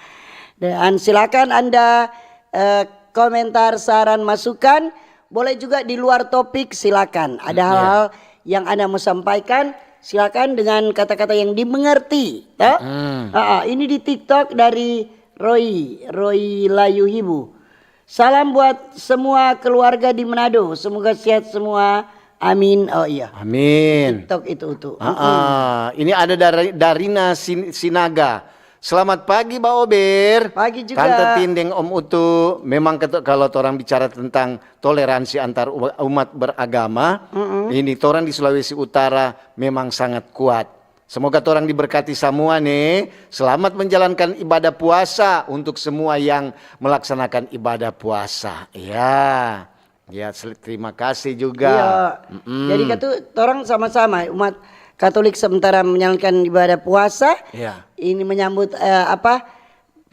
Dan silakan Anda, eh, komentar, saran, masukan, boleh juga di luar topik, silakan. Ada Iya. hal-hal yang Anda mau sampaikan, silakan dengan kata-kata yang dimengerti, toh? Hmm. Ah, ah, ini di TikTok dari Roy, Roy Layuhibu. Salam buat semua keluarga di Manado. Semoga sehat semua. Amin. Oh iya. Amin. TikTok itu, Utu. Ah, Mm-mm. ah. Ini ada dari, Darina Sin-, Sinaga. Selamat pagi, Ba Ober. Pagi juga. Tante Tin deng Om Utu, memang ketu-, kalau torang bicara tentang toleransi antar u-, umat beragama, ini torang di Sulawesi Utara memang sangat kuat. Semoga torang diberkati samua ne. Selamat menjalankan ibadah puasa untuk semua yang melaksanakan ibadah puasa. Ya. Ya, sel-, terima kasih juga. Iya. Jadi katu torang sama-sama umat Katolik sementara menjalankan ibadah puasa. Iya. Ini menyambut eh, apa?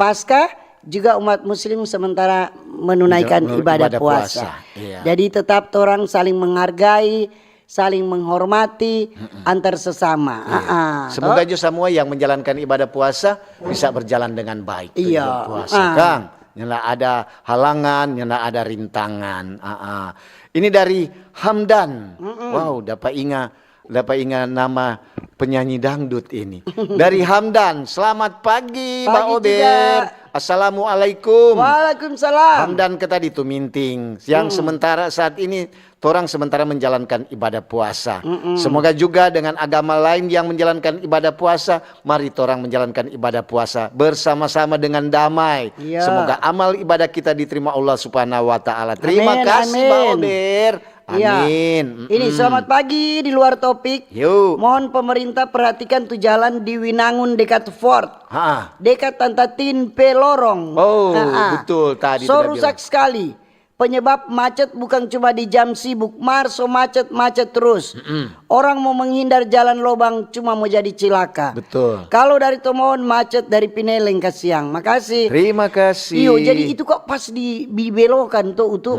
Paskah, juga umat Muslim sementara menunaikan Menja-, ibadah, ibadah puasa. puasa, iya. Jadi tetap torang saling menghargai, saling menghormati antar sesama. Iya. Ah, ah, Semoga toh? juga semua yang menjalankan ibadah puasa bisa berjalan dengan baik. Iya. Tujuan puasa, Ah. Kang. Nyanda ada halangan, nyanda ada rintangan. Ah, ah. Ini dari Hamdan. Wow, dapa inga, dapa inga nama penyanyi dangdut ini. Dari Hamdan, selamat pagi, Ba Pagi Ober. juga. Assalamualaikum. Waalaikumsalam. Hamdan ke tadi tu Minting. Yang sementara saat ini torang sementara menjalankan ibadah puasa. Semoga juga dengan agama lain yang menjalankan ibadah puasa, mari torang menjalankan ibadah puasa bersama-sama dengan damai. Iya. Semoga amal ibadah kita diterima Allah Subhanahu wa Taala. Terima Amin, kasih, Ba amin. Ober. Iya. Amin. Ini selamat pagi di luar topik. Yuk. Mohon pemerintah perhatikan tu jalan di Winangun dekat Fort. Ha. Dekat Tantatin pe lorong. Oh, Ah, ah. betul tadi So sudah rusak sekali. Penyebab macet bukan cuma di jam sibuk, mar so macet-macet terus. Orang mau menghindar jalan lobang cuma mau jadi cilaka. Betul. Kalau dari Tomohon macet dari Pineleng ka Siang. Makasih. Terima kasih. Iyo, jadi itu kok pas di, dibelokan tuh, Utu.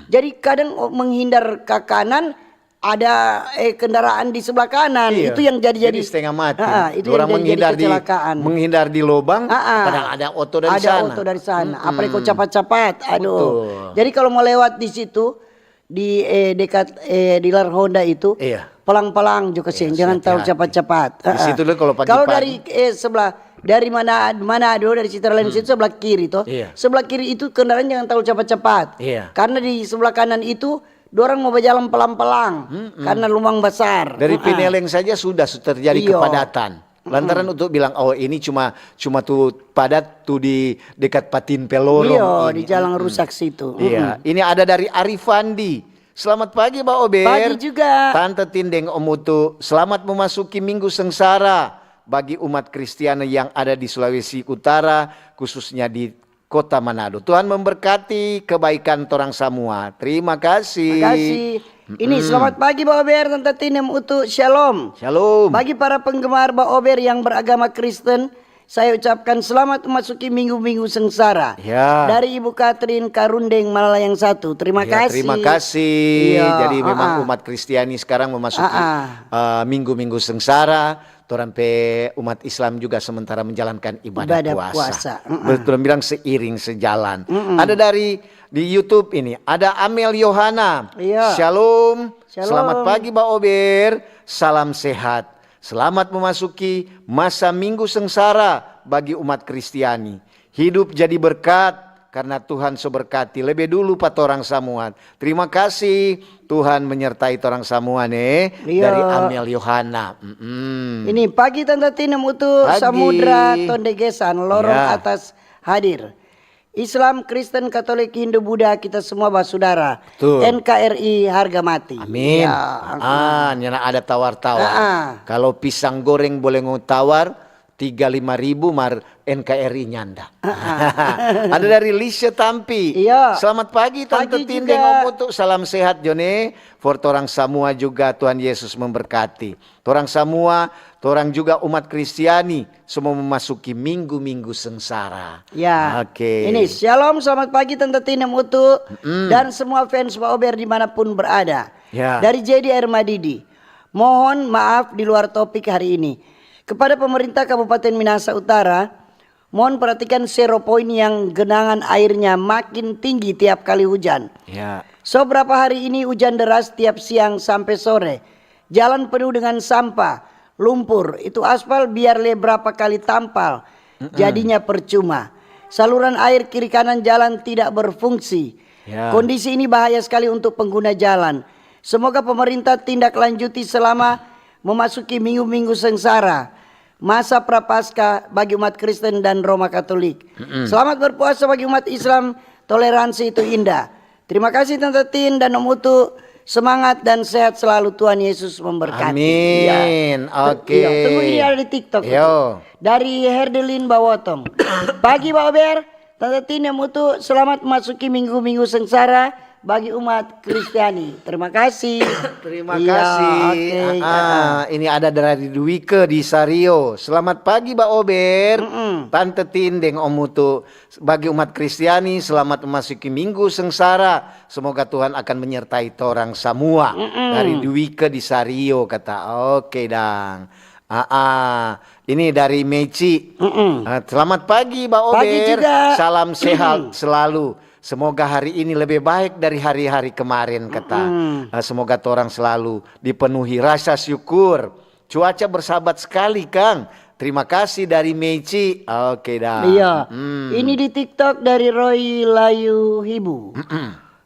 Jadi kadang menghindar ke kanan, ada eh, kendaraan di sebelah kanan. Iya. Itu yang jadi-jadi. Jadi setengah mati. Ah, itu Orang yang jadi menghindar di kecelakaan. menghindar di lobang, Ah, ah. padahal ada oto dari Ada sana. Oto dari sana. Apalagi kau capat-capat. Aduh. Betul. Jadi kalau mau lewat di situ, di eh, dekat eh, di Lar Honda itu, Iya. pelang-pelang juga sih, Iya, jangan hati-hati. Terlalu cepat-cepat. Di situ dulu kalau pagi-pagi. Kalau dari eh, sebelah dari mana mana ada dari Citra Lain situ sebelah kiri tuh. Iya. Sebelah kiri itu kendaraan jangan terlalu cepat-cepat. Iya. Karena di sebelah kanan itu dorang mau berjalan pelang-pelang karena lubang besar. Dari Heeh. Pineleng saja sudah su-, terjadi Iyo. kepadatan. Lantaran untuk bilang, "Oh, ini cuma cuma tu padat tu di dekat Patin Pelorong Iyo, ini." di jalan rusak situ. Iya, ini ada dari Arifandi. Selamat pagi, Ba Ober. Pagi juga. Tante Tin deng Om Utu, selamat memasuki Minggu Sengsara bagi umat Kristian yang ada di Sulawesi Utara, khususnya di Kota Manado. Tuhan memberkati kebaikan torang samua. Terima kasih. Makasih. Ini selamat pagi Ba Ober, Tante Tin deng Utu. Shalom. Shalom. Bagi para penggemar Ba Ober yang beragama Kristen, saya ucapkan selamat memasuki minggu-minggu sengsara. Ya. Dari Ibu Katrin Karundeng Malala yang satu. Terima Ya, kasih. Terima kasih. Iya, Jadi memang ah, ah. Umat Kristiani sekarang memasuki Ah, ah. eh, minggu-minggu sengsara. Torang pe umat Islam juga sementara menjalankan ibadah, Ibadah puasa. Puasa, mm-mm. Betul bilang seiring sejalan. Ada dari di YouTube ini, ada Amel Yohana. Iya. Shalom. Shalom. Selamat pagi, Ba Ober. Salam sehat. Selamat memasuki masa minggu sengsara bagi umat Kristiani. Hidup jadi berkat karena Tuhan so berkati lebe dulu pa torang samua. Terima kasih, Tuhan menyertai torang samua ne. Iya. Dari Amel Yohana. Mm-mm. Ini pagi Tante Tin deng Utu, Pagi. Samudra Tondegesan, lorong Ya. atas hadir. Islam, Kristen, Katolik, Hindu, Buddha, kita semua basudara. Betul. N K R I harga mati. Amin. Ya, Ah, nyanda ada tawar-tawar. Ah, ah. Kalau pisang goreng boleh ngoni tawar tiga lima ribu, mar N K R I nyanda. Ada dari Lisha Tampi. Iya. Selamat pagi Tante Pagi Tin juga. Deng Om Utu. Salam sehat jo ne. For torang samua juga Tuhan Yesus memberkati. Torang samua, torang juga umat Kristiani semua memasuki minggu-minggu sengsara. Ya. Oke. Ini shalom, selamat pagi Tante Tin deng Utu dan semua fans Ba Ober dimanapun berada. Ya. Dari J D R Madidi. Mohon maaf di luar topik hari ini. Kepada pemerintah Kabupaten Minahasa Utara, mohon perhatikan zero point yang genangan airnya makin tinggi tiap kali hujan. Ya. So berapa hari ini hujan deras tiap siang sampe sore. Jalan penuh dengan sampah, lumpur, itu aspal biar le berapa kali tampal, jadinya percuma. Saluran air kiri kanan jalan tidak berfungsi. Ya. Kondisi ini bahaya sekali untuk pengguna jalan. Semoga pemerintah tindak lanjuti selama memasuki minggu-minggu sengsara. masa Prapaskah bagi umat Kristen dan Roma Katolik. Selamat berpuasa bagi umat Islam, toleransi itu indah. Terima kasih Tante Tin dan Om Utu, semangat dan sehat selalu, Tuhan Yesus memberkati. Amin. Ya. Oke. Iya, tunggu, ini ada di TikTok. Yo. Dari Herdelin Bawotong. Pagi Ba Ober, Tante Tin dan Om Utu, selamat memasuki minggu-minggu sengsara bagi umat Kristiani. Terima kasih. Terima kasih. Oke. Ah, ini ada dari Dwike di Sario. Selamat pagi Ba Ober, Tante Tin deng Om Utu. Bagi umat Kristiani, selamat memasuki minggu sengsara. Semoga Tuhan akan menyertai torang samua. Dari Dwike di Sario kata. Oke dang. Ah, ah. Ini dari Meci. Ah, selamat pagi Ba Ober. Pagi juga. Salam sehat selalu. Semoga hari ini lebih baik dari hari-hari kemarin kata. Ah, semoga torang selalu dipenuhi rasa syukur. Cuaca bersahabat sekali, Kang. Terima kasih dari Meci. Oke dah. Iya. Ini di TikTok dari Roy Layu Hibu.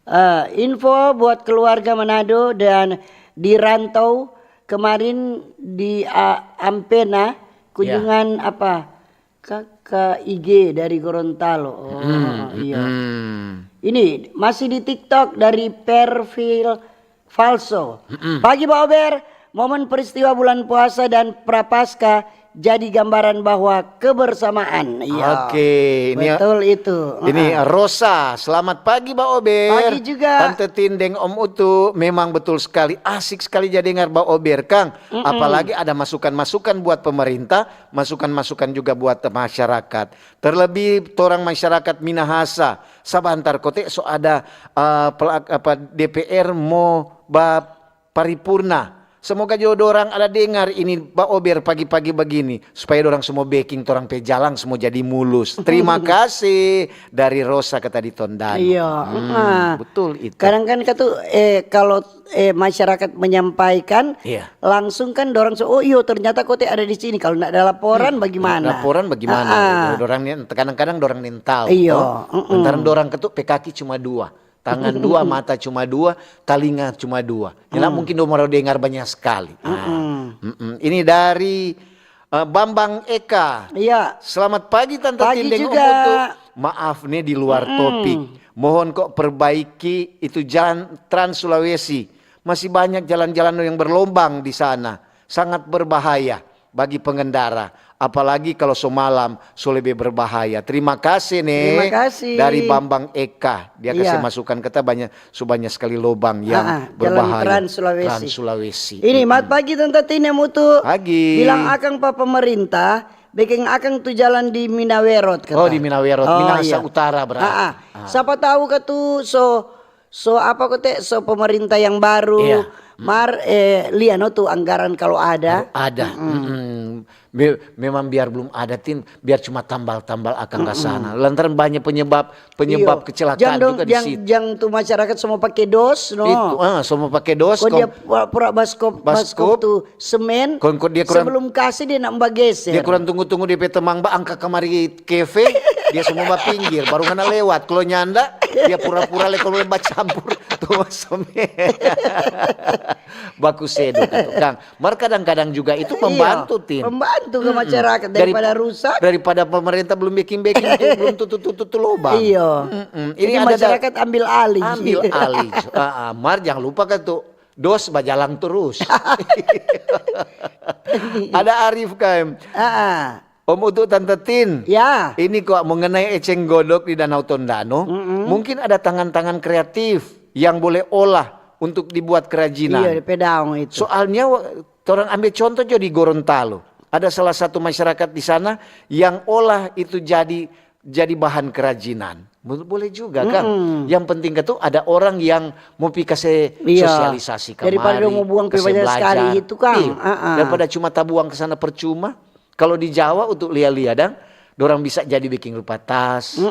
Eh, info buat keluarga Manado dan di rantau kemarin di, ah, Ampena, kunjungan apa? K K I G dari Gorontalo. Oh, iya. Ini masih di TikTok dari Perfil Falso. Pagi Ba Ober, momen peristiwa bulan puasa dan Prapaskah jadi gambaran bahwa kebersamaan. Iya. Oke, ini betul itu. Ini Rosa, selamat pagi Ba Ober. Pagi juga. Tante Tin deng Om Utu, memang betul sekali, asik sekali ja dengar Ba Ober, Kang. Apalagi ada masukan-masukan buat pemerintah, masukan-masukan juga buat masyarakat. Terlebih torang masyarakat Minahasa. Sabantar kote so ada, eh, pelak-, apa, D P R mo ba paripurna. Semoga jo dorang ada dengar ini Ba Ober pagi-pagi bagini, supaya dorang semua beking torang pe jalang semua jadi mulus. Terima kasih dari Rosa kata di Tondano. Iya, betul itu. Kadang kan katu, eh, kalau, eh, masyarakat menyampaikan, langsung kan dorang so, "Oh iyo, ternyata kote ada di sini." Kalau ndak ada laporan, bagaimana? Laporan bagaimana? Gitu. Dorang ni, kadang-kadang dorang nintau. Iya. Lantaran dorang katu pe kaki cuma dua. Tangan dua, mata cuma dua, talinga cuma dua. Nyanda mungkin dong mau dengar banyak sekali. Ah, mm-mm. Ini dari, eh, Bambang Eka. Iya. Selamat pagi, Tante Tin deng Om Utu. Maaf nih di luar topik. Mohon kok perbaiki itu jalan Trans Sulawesi. Masih banyak jalan-jalan yang berlobang di sana. Sangat berbahaya bagi pengendara, apalagi kalau so malam, so lebe berbahaya. Terima kasih, ne. Terima kasih. Dari Bambang Eka, dia kasih masukan, kata banyak, so banyak sekali lobang yang berbahaya. Jalan Trans Sulawesi. Trans Sulawesi. Ini, mat pagi, Tante Tin deng Om Utu. Pagi. Bilang akang pa pemerintah, beking akang tu jalan di Minawerot, kata. Oh, di Minawerot, Minahasa Utara berarti. Sapa tahu katu so So, apa kote, so pemerintah yang baru, mar, eh, lia no tu anggaran kalo ada. Kalo ada. Mm-mm. Me-, memang biar belum ada, Tin, biar cuma tambal-tambal akang ka sana. Lantaran banyak penyebab, penyebab kecelakaan juga di situ. Jang tu masyarakat semua pake dos, no. Itu, ah, semua pake dos. Kong dia pura-pura baskop, baskop tu semen, kong dia kurang, sebelum kasi dia nak bageser. Dia kurang tunggu-tunggu, dia pe temang ba angka kamari keve, dia semua bapinggir, baru ngana lewat. Kalo nyanda, dia pura-pura le kalo bacampur tu semen. Baku sedu tu, Kang. Mar kadang-kadang juga itu membantu, Tin. Membantu ke masyarakat daripada rusak. Daripada pemerintah belum beking-beking tu, belum tutu-tutu tu lobang. Iya. Ini ada masyarakat ambil alih. Ambil alih. Ah, ah. Mar jangan lupa kan tu, dos bajalang terus. Ada Arif K M. Om Utu, Tante Tin. Ya. Ini kok mengenai eceng godok di Danau Tondano, mungkin ada tangan-tangan kreatif yang boleh olah untuk dibuat kerajinan. Iya, di pe daong itu. Soalnya, wa-, torang ambe contoh jo di Gorontalo. Ada salah satu masyarakat di sana yang olah itu jadi, jadi bahan kerajinan. Bo-, boleh juga, Kang. Yang penting itu ada orang yang mau pi kase sosialisasi kamari, daripada dong mau buang pe banyak sekali itu, Kang. Iya. Daripada cuma tabuang ke sana percuma. Kalo di Jawa, untuk lia-lia dang, dorang bisa jadi beking rupa tas,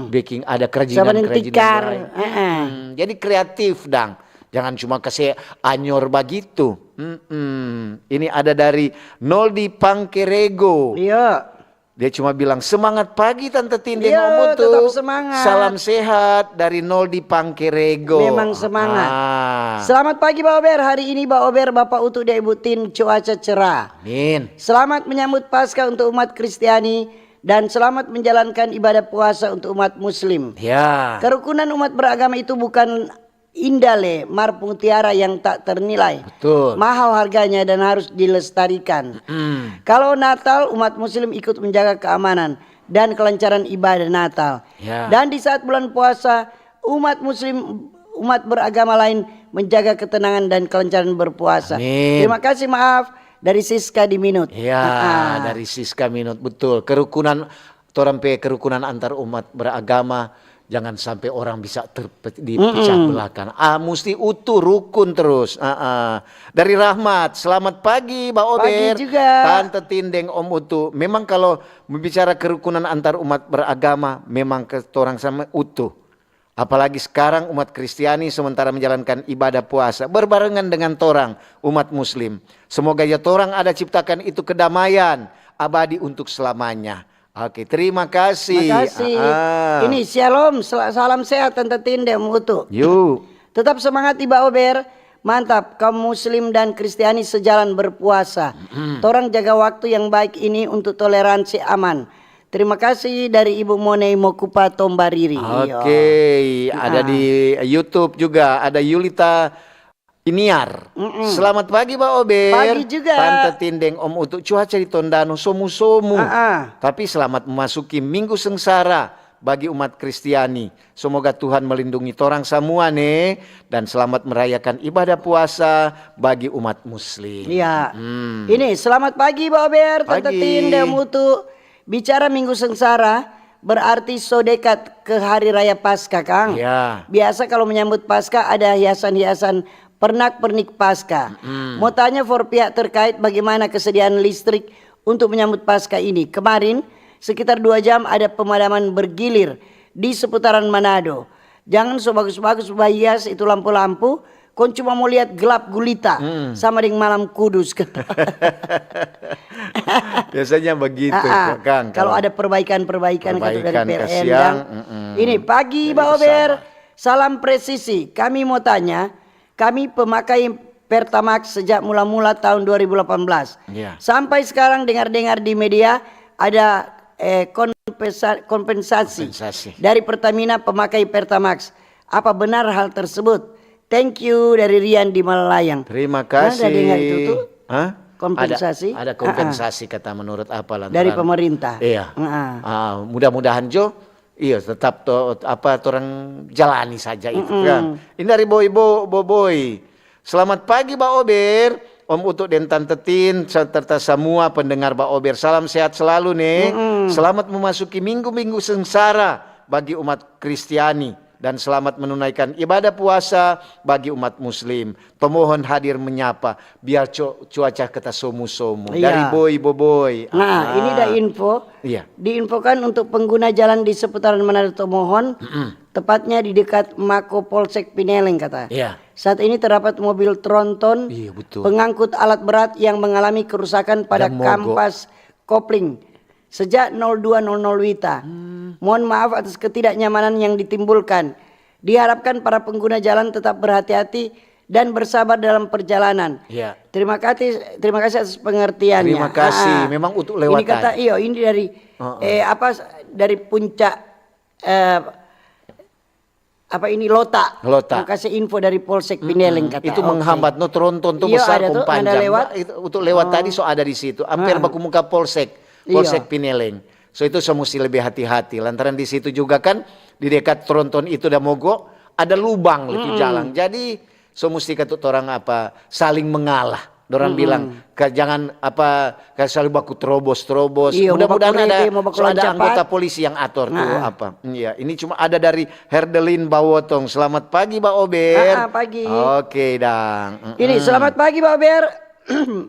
beking ada kerajinan-kerajinan lain. Jadi kreatif dang, jangan cuma kase anyor bagitu. Ini ada dari Noldi Pangkerego. Iya. Dia cuma bilang, "Semangat pagi, Tante Tin deng Om Utu. Tetap semangat. Salam sehat dari Nol di Pangkerego." Memang semangat. Ah. Selamat pagi, Ba Ober. Hari ini Ba Ober, Bapa Utu deng Ibu Tin, cuaca cerah. Amin. Selamat menyambut Paskah untuk umat Kristiani dan selamat menjalankan ibadah puasa untuk umat Muslim. Ya. Kerukunan umat beragama itu bukan indah lei, mar mutiara yang tak ternilai. Betul. Mahal harganya dan harus dilestarikan. Mm. Kalau Natal, umat Muslim ikut menjaga keamanan dan kelancaran ibadah Natal. Ya. Dan di saat bulan puasa, umat Muslim, umat beragama lain menjaga ketenangan dan kelancaran berpuasa. Amin. Terima kasih, maaf, dari Siska di Minut. Ya, dari Siska Minut, betul. Kerukunan, torang pe kerukunan antar umat beragama, jangan sampe orang bisa terpe-, dipecah belakan. Ah, musti utuh, rukun terus. Ah, ah. Dari Rahmat, "Selamat pagi, Ba Ober, Tante Tin deng Om Utu. Memang kalau bicara kerukunan antar umat beragama, memang ke-, torang sama utuh. Apalagi skarang umat Kristiani sementara menjalankan ibadah puasa berbarengan dengan torang, umat Muslim. Semoga ya torang ada ciptakan itu kedamaian abadi untuk selamanya." Oke, terima kasih. Makasih. Ah, ah. Ini, syalom, sel-, salam sehat, Tante Tin deng Om Utu. Yu. Tetap semangat, Iba Ober. Mantap, kaum Muslim dan Kristiani sejalan berpuasa. Mm-mm. Torang jaga waktu yang baik ini untuk toleransi aman. Terima kasih dari Ibu Monei Mokupa Tombariri. Oke, ada di YouTube juga, ada Yulita Iniar. Mm-mm. Selamat pagi, Ba Ober. Pagi juga. Tante Tin deng Om Utu, cuaca di Tondano somu-somu. Ah, ah. Tapi selamat memasuki Minggu Sengsara bagi umat Kristiani. Semoga Tuhan melindungi torang samua ne, dan selamat merayakan ibadah puasa bagi umat Muslim. Iya. Mm. Ini, selamat pagi, Ba Ober, Tante Tin deng Om Utu. Bicara Minggu Sengsara, berarti so dekat ke Hari Raya Paskah, kang. Iya. Biasa kalau menyambut Paskah ada hiasan-hiasan pernak-pernik Paskah. Mm-mm. Mo tanya for pihak terkait bagaimana kesediaan listrik untuk menyambut Paskah ini. Kemarin, sekitar dua jam ada pemadaman bergilir di seputaran Manado. Jangan so bagus-bagus bahias itu lampu-lampu, kong cuma mo liat gelap gulita, mm, sama deng malam kudus. Biasanya begitu, ah, ah, kang. Kalau ada perbaikan-perbaikan, kata dari perbaikan P L M, kasiang, kang. Mm-mm. Ini pagi, Ba Ober. Salam presisi. Kami mo tanya, kami pemakai Pertamax sejak mula-mula tahun dua ribu delapan belas. Iya. Sampai sekarang dengar-dengar di media ada, eh, kompensa-, kompensasi dari Pertamina pemakai Pertamax. Apa benar hal tersebut? Thank you dari Rian di Malalayang. Terima kasih. Pernah ada dengar itu tuh? Hah? Kompensasi? Ada, ada kompensasi, ah, ah, kata menurut apa, lantaran dari pemerintah. Iya. Ah, ah. Ah, mudah-mudahan jo, iya, tetap to, apa, torang jalani saja itu, mm-mm, kan. Ini dari Boy Bo-, Boboy. Selamat pagi, Ba Ober, Om Utu deng Tante Tin, serta samua pendengar Ba Ober. Salam sehat selalu, ne. Mm-mm. Selamat memasuki minggu-minggu sengsara bagi umat Kristiani, dan selamat menunaikan ibadah puasa bagi umat Muslim. Pemohon hadir menyapa, biar cu-, cuaca kata somu-somu. Iya. Dari Boy Boboy. Nah, ah, ini ada info. Iya. Diinfokan untuk pengguna jalan di seputaran Menara Tomohon, mm-mm, tepatnya di dekat Mako Polsek Pineleng, kata. Iya. Saat ini terdapat mobil tronton, iya, betul, pengangkut alat berat yang mengalami kerusakan pada kampas kopling sejak nol dua nol nol WITA. Hmm. Mohon maaf atas ketidaknyamanan yang ditimbulkan. Diharapkan para pengguna jalan tetap berhati-hati dan bersabar dalam perjalanan. Iya. Terima kasih, terima kasih atas pengertiannya. Terima kasih. Ah, ah. Memang untuk lewat tadi. Ini kata, iyo, ini dari, heeh, eh, apa, dari puncak, eh, apa ini, Lota. Lota. Mau kasih info dari Polsek Pineleng, kata. Itu menghambat, no, tronton tu besar kong panjang. Iya, ada tu, ada lewat. Itu, untuk lewat tadi so ada di situ. Hampir baku muka Polsek, Polsek Pineleng. So itu so musti lebih hati-hati. Lantaran di situ juga kan, di dekat tronton itu da mogok, ada lubang itu jalan. Jadi, so musti katu torang apa, saling mengalah. Dorang bilang, "Ka-, jangan apa, ka selalu baku terobos-terobos." Iyo, mudahan ada, so ada anggota polisi yang ator tu apa. Iya, ini cuma ada dari Herdelin Bawotong. Selamat pagi, Ba Ober. Ah, ah, pagi. Oke, dang. Ini, selamat pagi, Ba Ober.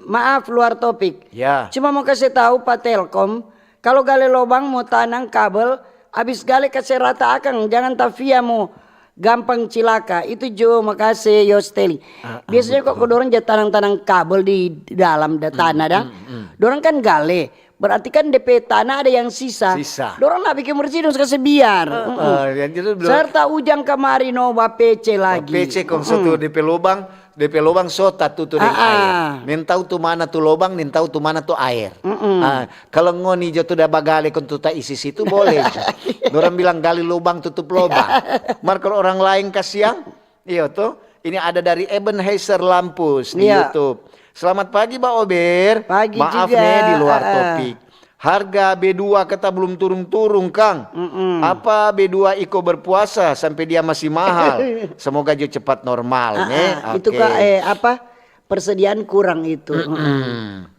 Maaf, luar topik. Ya. Cuma mau kasih tahu pa Telkom, kalau gale lobang mo tanang kabel, abis gale kase rata akang, jangan tafia mo gampang cilaka. Itu jo, makase, Yosteli. Ah, ah, betul. Biasanya kok dorang ja tanang-tanang kabel di dalam da tanah, da. Dorang kan gale, Berarti kan depe tanah ada yang sisa. Sisa. Dorang nda bikin bersih, dong kase biar. Mm-mm. Heeh, yang jelas belum. Serta ujang kamari no bapece lagi. Bapece kong satu depe lobang, depe lobang so tatutu deng aer. Nintau tu mana tu lobang, nintau tu mana tu aer. Mm-mm. Ah, kalo ngoni jo tu da bagale kong tu ta isi situ, boleh jo. Dorang bilang gali lobang, tutup lobang. Mar kalo orang laeng kasiang, iyo to. Ini ada dari Ebenezer Lampus di YouTube. Selamat pagi, Ba Ober. Pagi juga. Maaf ne, di luar topik. Harga B dua kata belum turung-turung, kang. Mm-mm. Apa B dua iko berpuasa sampe dia masih mahal? Semoga jo cepat normal, ne? Ah, ah. Itu ka, eh, apa? Persediaan kurang itu. Mm-mm.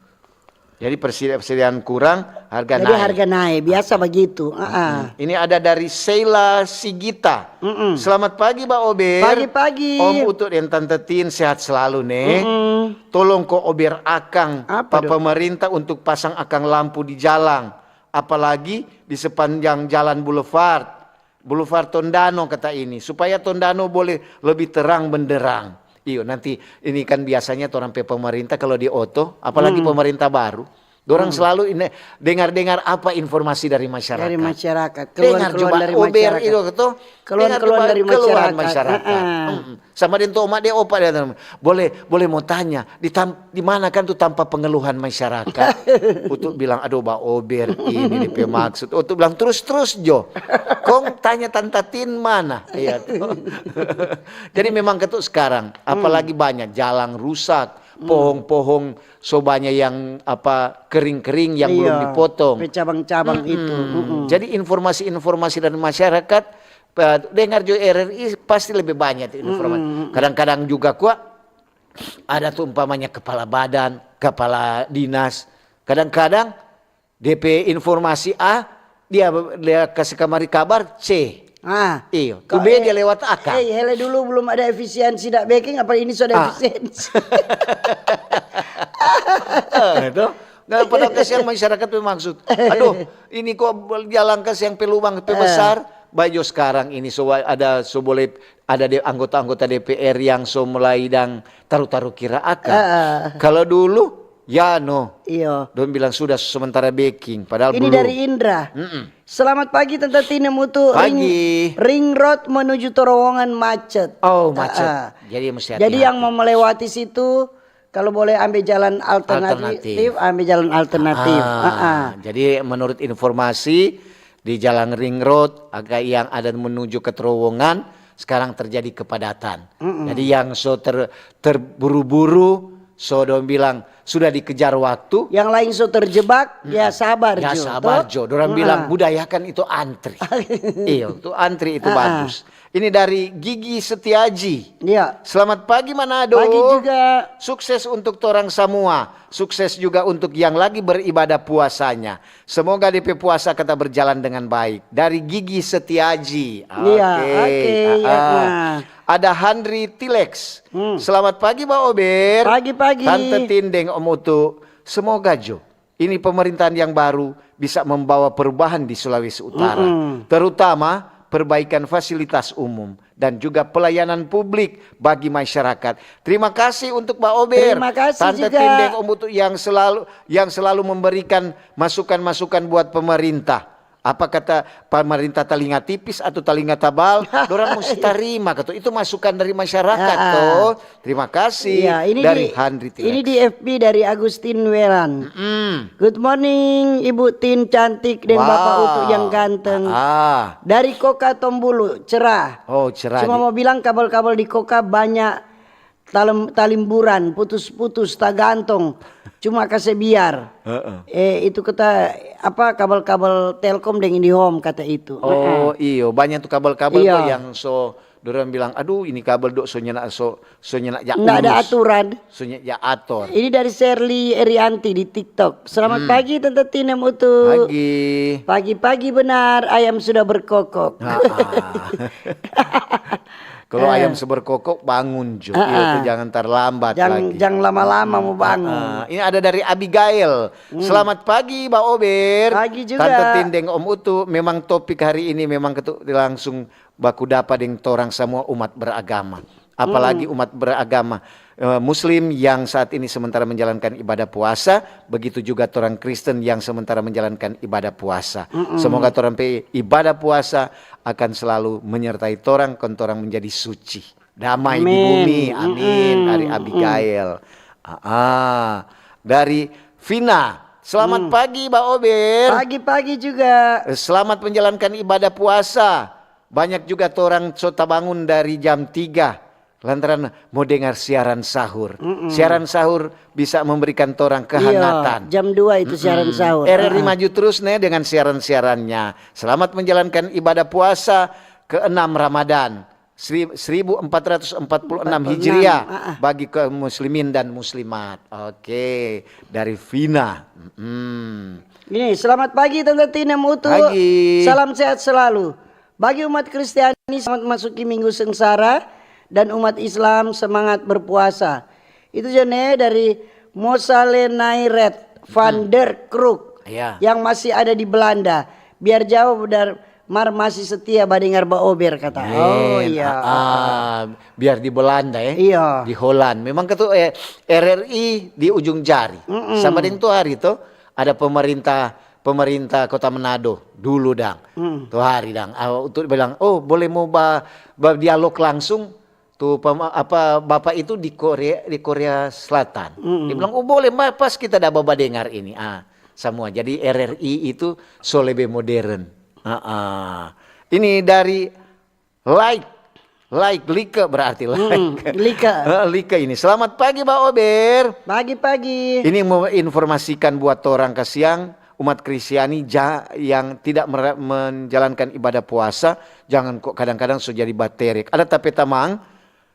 Jadi persedi-, persediaan kurang, harga nae. Jadi harga nae, biasa bagitu. Ah, ah. Mm-mm. Ini ada dari Sheila Sigita. Mm-mm. Selamat pagi, Ba Ober. Pagi-pagi. Om Utu deng Tante Tin sehat selalu, ne. Mm-mm. Tolong ko ober akang pa pemerintah untuk pasang akang lampu di jalang, apalagi di sepanjang jalan boulevard, Boulevard Tondano kata ini, supaya Tondano boleh lebih terang benderang. Iyo, nanti ini kan biasanya torang pe pemerintah kalau di oto, apalagi pemerintah baru, dorang selalu ini dengar-dengar apa informasi dari masyarakat. Dari masyarakat, keluhan-keluhan dari masyarakat. Dengar juga ober itu, to. Keluhan-keluhan dari masyarakat. Heeh. Mm-mm. Sama deng tu oma de opa de, boleh, boleh mo tanya, di tam-, di mana kan tu tampa pengeluhan masyarakat? Utu bilang, "Aduh, Ba Ober, ini depe maksud." Utu bilang, "Trus-trus jo. Kong tanya Tanta Tin mana?" Iya tu. Jadi memang ketu sekarang, apalagi banyak jalang rusak, pohong-pohong so banyak yang apa, kering-kering yang belum dipotong. Pe cabang-cabang itu. Mm-mm. Jadi informasi-informasi dari masyarakat, eh, dengar jo R R I pasti lebih banyak tu informasi. Mm-mm. Kadang-kadang juga kwa ada tu umpamanya kepala badan, kepala dinas. Kadang-kadang depe informasi A, dia, dia kase kamari kabar C. Ah. Iyo, tu B dia lewat akang. Eh, hele dulu belum ada efisiensi dak beking, apa ini so ada efisiensi? Eh, to? Nah, padahal kasihan masyarakat pe maksud. Aduh, ini kok jalang kasihan pe lubang pe besar. Bae jo skarang ini so wa-, ada so boleh ada de-, anggota-anggota D P R yang so mulai dang taru-taru kira akang. Heeh. Kalo dulu, ya no. Iyo. Dong bilang sudah sementara beking, padahal belum. Ini dari Indra. Mm-mm. Selamat pagi, Tanta Tine Mutu. Pagi. Ring, ring road menuju terowongan macet. Oh, macet. Heeh. Jadi mesti hati-hati. Jadi yang mau melewati situ, kalau boleh ambil jalan alternatif, ambil jalan alternatif. Ah, heeh. Jadi menurut informasi, di jalan ring road, agak yang ada menuju ke terowongan, sekarang terjadi kepadatan. Mm-mm. Jadi yang so ter-, terburu-buru, so dong bilang sudah dikejar waktu. Yang lain so terjebak, ya sabar jo, to? Ya sabar jo. Dorang bilang budayakan itu antri. Iyo, tu antri itu bagus. Ini dari Gigi Setiaji. Iya. Selamat pagi, Manado. Pagi juga. Sukses untuk torang samua. Sukses juga untuk yang lagi beribadah puasanya. Semoga depe puasa kata berjalan dengan baik. Dari Gigi Setiaji. Iya, oke, ya, nah. Ada Handri Tilex. Hmm. Selamat pagi, Ba Ober. Pagi-pagi. Tante Tin deng Om Utu. Semoga jo ini pemerintahan yang baru bisa membawa perubahan di Sulawesi Utara, terutama perbaikan fasilitas umum dan juga pelayanan publik bagi masyarakat. Terima kasih untuk Ba Ober, Tante Tin deng Om Utu yang selalu, yang selalu memberikan masukan-masukan buat pemerintah. Apa kata pemerintah, talinga tipis atau talinga tabal? Dorang musti tarima, kata. Itu masukan dari masyarakat, to. Terima kasih. Iya, ini dari Handri Tilex. Ini di F B dari Agustin Welan. Mm-mm. Good morning, Ibu Tin cantik deng Bapak Utu yang ganteng. Dari Koka Tombulu, cerah. Oh, cerah. Cuma mau bilang kabel-kabel di Koka banyak talem-, talimburan, putus-putus, tagantong. Cuma kase biar. Heeh. Eh, itu kata, apa, kabel-kabel Telkom deng IndiHome kata itu. Oh, iyo, banyak tu kabel-kabel yang so dorang bilang, "Aduh, ini kabel dok so nyanda, so, so nyanda ja urus. Nggak ada aturan." So nyanda ja ator. Ini dari Sherly Erianti di TikTok. "Selamat pagi, Tante Tinem Utu." Pagi. Pagi-pagi benar, ayam sudah berkokok. Kalau ayam so berkokok, bangun jo. Iyo, tu jangan terlambat lagi. Jang lama-lama mo bangun. Ini ada dari Abigail. "Selamat pagi, Ba Ober." Pagi juga. Tante Tin deng Om Utu, memang topik hari ini memang ketu-, langsung baku dapa deng torang samua umat beragama. Apalagi umat beragama eh, Muslim yang saat ini sementara menjalankan ibadah puasa, begitu juga torang Kristen yang sementara menjalankan ibadah puasa. Mm-mm. Semoga torang pe ibadah puasa akan selalu menyertai torang, kong torang menjadi suci. Damai di bumi, amin. Amin. Mm-mm. Dari Abigail. Ah, ah. Dari Vina, selamat pagi, Ba Ober. Pagi-pagi juga. Eh, selamat menjalankan ibadah puasa. Banyak juga torang so tabangun dari jam tiga lantaran mo dengar siaran sahur. Mm-mm. Siaran sahur bisa memberikan torang kehangatan. Iya, jam dua itu siaran sahur. R R I maju terus ne dengan siaran-siarannya. Selamat menjalankan ibadah puasa keenam Ramadan seri-, seribu empat ratus empat puluh enam Hijriah bagi kaum muslimin dan muslimat. Oke, dari Vina. Mm. Ini, selamat pagi Tante Tina Mutu. Pagi. Salam sehat selalu. Bagi umat Kristiani, selamat masuki Minggu Sengsara, dan umat Islam, semangat berpuasa. Itu jo ne dari Mosalenairet van der Kroek yang masih ada di Belanda. Biar jauh, dar-, mar masih setia badengar Ba Ober, kata. Oh, iya. Ah, ah. Biar di Belanda, eh. Iya. Di Holland. Memang ketu-, eh, R R I di ujung jari. Mm-mm. Sama deng tu hari tu, ada pemerintah, pemerintah Kota Manado dulu, dang. Mm. Tu hari, dang. Ah, untuk bilang, "Oh, boleh mo ba-, ba-, dialog langsung." Tu pema-, apa, bapak itu di Korea, di Korea Selatan. Mm-mm. Dia bilang, "Oh, boleh, Mbak, pas kita da badengar ini." Ah, samua. Jadi R R I itu so lebe modern. Ah, ah. Ini dari Like. Like, like berarti like. Mm, like. Eh, like ini. Selamat pagi, Ba Ober. Pagi-pagi. Ini mau informasikan buat torang kasiang, umat Kristiani ja-, yang tidak mera-, menjalankan ibadah puasa, jangan kok kadang-kadang so jadi baterek. Ada ta pe tamang,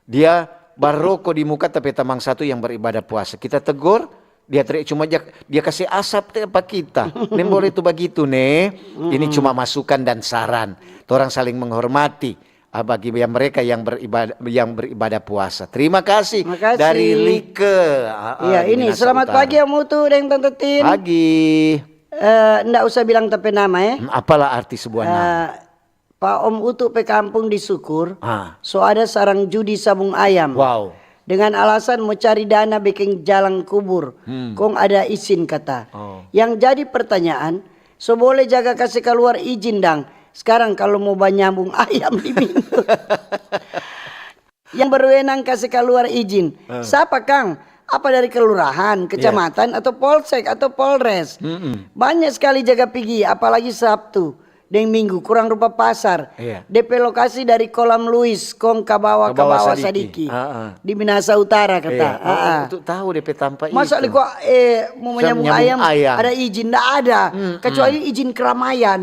dia baroko di muka ta pe tamang satu yang beribadah puasa. Kita tegur, dia tere-, cuma ja-, dia kase asap te pa kita. Nembole tu bagitu, ne. Ini cuma masukan dan saran. Torang saling menghormati, ah, bagi yang mereka yang beribad-, yang beribadah puasa. Terima kasih. Makasih. Dari Like. Ah, ah, iya, di ini, Minasa Utara. Selamat pagi, Om Utu deng Tante Tin. Pagi. Eh, nda usah bilang ta pe nama, eh. Hmm, apalah arti sebuah nama? Eh, pa Om Utu pe kampung di Sukur, ah, so ada sarang judi sabung ayam. Wow. Dengan alasan mo cari dana beking jalang kubur, hmm, kong ada izin kata. Oh. Yang jadi pertanyaan, so boleh jaga kase kaluar izin dang? Skarang kalu mo banyambung ayam di minggu. Yang berwenang kase kaluar izin. Eh. Sapa kang? Apa dari kelurahan, iya, kecamatan, atau polsek, atau polres? Mm-mm. Banyak skali jaga pigi, apalagi Sabtu deng Minggu, kurang rupa pasar. Iya. De pe lokasi dari Kolam Luis, kong ka bawa, ka bawa sadiki. Ka bawa sadiki. Ah, ah. Di Minasa Utara, kata. Iya, ah, ah, untuk tahu de pe tampa itu. Masa liko, eh, mo manyambung ayam, ada izin? Nda ada. Mm, mm. Kecuali izin keramaian.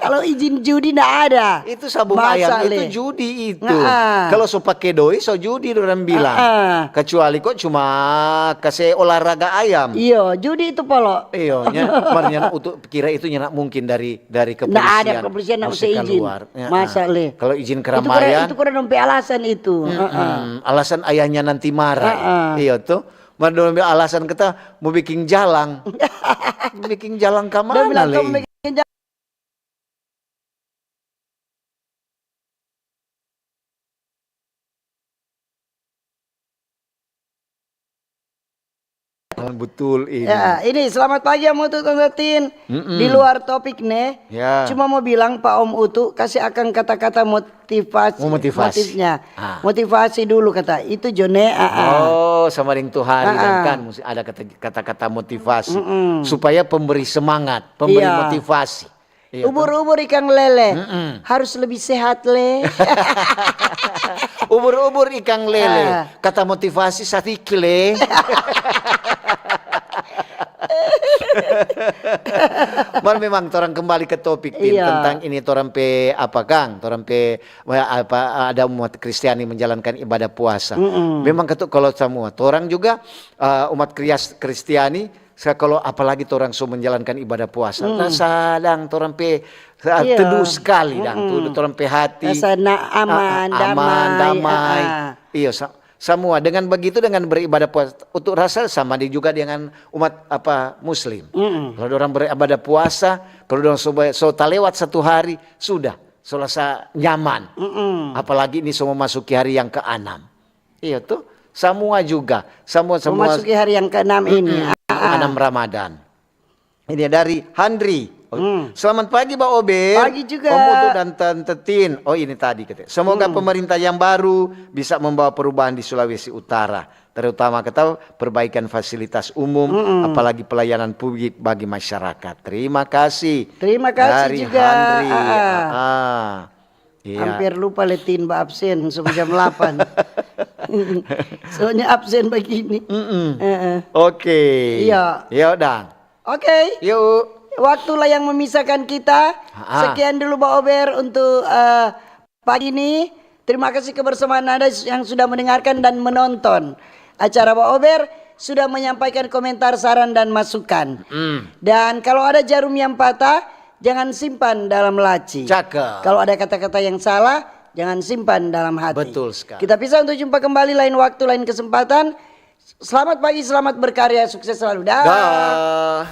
Kalau izin judi nda ada. Itu sabung ayam itu judi itu. Nah. Kalau so pake doi, so judi dorang bilang. Ah, ah. Kecuali kok cuma kase olahraga ayam. Iyo, judi itu polo. Iyo, nya, mar nyanda untuk kira itu nyanda mungkin dari, dari kepolisian. Nda ada, kepolisian nda usah izin. Musti kaluar. Ya, masa ah, le? Kalau izin keramaian. Itu kurang, itu kurang dong pe alasan itu. Mm-mm. Ah, ah. Alasan ayahnya nanti marah. Ah, ah. Iyo tuh. Mar dong pe alasan kita mau bikin jalang. Bikin jalang ka mana le? Dong bilang tong bikin jalang. Betul ini. Ya, ini selamat pagi, Om Utu, Tante Tin. Mm-mm. Di luar topik, ne. Ya. Cuma mau bilang, Pak Om Utu, kasih akang kata-kata motivasi, motivasi. Motifnya. Ah. Motivasi dulu, kata. Itu jo ne, ah, ah. Oh, sama deng tu hari, ah, ah, kan, musti ada kata, kata-kata motivasi. Mm-mm. Supaya pemberi semangat, pemberi motivasi. Iya. Iya, toh? Ubur-ubur ikang lele, mm-mm, harus lebih sehat, le. Ubur-ubur ikang lele, ah, kata motivasi sadiki, le. Mar memang torang kembali ke topik, Tin, iya, tentang ini torang pe apa, kang? Torang pe, apa, ada umat Kristiani menjalankan ibadah puasa. Mm-mm. Memang ketu-, kalau samua, torang juga, eh, umat Krias-, Kristiani, Sa-, kalo apalagi torang so menjalankan ibadah puasa, hmm, rasa dang torang pe, sa-, iya, teduh skali dang tu, mm-mm, torang pe hati. Rasa na-, aman, ah, ah, aman, damai, damai. Ah, ah. Iyo, sa-, samua. Dengan begitu, dengan beribadah puasa, untuk rasa sama di, juga dengan umat, apa, muslim. Mm-mm. Kalo dorang beribadah puasa, kalo dorang so ba-, so talewat satu hari, sudah, so rasa nyaman. Mm-mm. Apalagi ini so memasuki hari yang keenam. Iya tuh, samua juga, samua, samua. Memasuki hari yang keenam ini. Mm-mm, ah, ah. Enam Ramadan. Ini dari Handri. Oh, hmm. Selamat pagi, Ba Ober. Pagi juga. Om Utu dan Tante Tin. Oh, ini tadi, kata. Semoga, hmm, pemerintah yang baru bisa membawa perubahan di Sulawesi Utara, terutama, kata, perbaikan fasilitas umum, mm-mm, apalagi pelayanan publik bagi masyarakat. Terima kasih. Terima kasih dari juga. Handri. Ah, ah. Ah, ah. Iya. Hampir lupa lei Tin ba absen sampe jam delapan. Soalnya absen begini. Mm-mm. Heeh. Oke. Iya. Ya udah. Oke. Yuk. Waktulah yang memisahkan kita. Ha-ha. Sekian dulu, Ba Ober, untuk, eh, pagi ini. Terima kasih kebersamaan Anda yang sudah mendengarkan dan menonton acara Ba Ober, sudah menyampaikan komentar, saran, dan masukan. Mm. Dan kalau ada jarum yang patah, jangan simpan dalam laci. Cakep. Kalau ada kata-kata yang salah, jangan simpan dalam hati. Betul sekali. Kita pisah untuk jumpa kembali lain waktu, lain kesempatan. Selamat pagi, selamat berkarya, sukses selalu. Dah. Dah.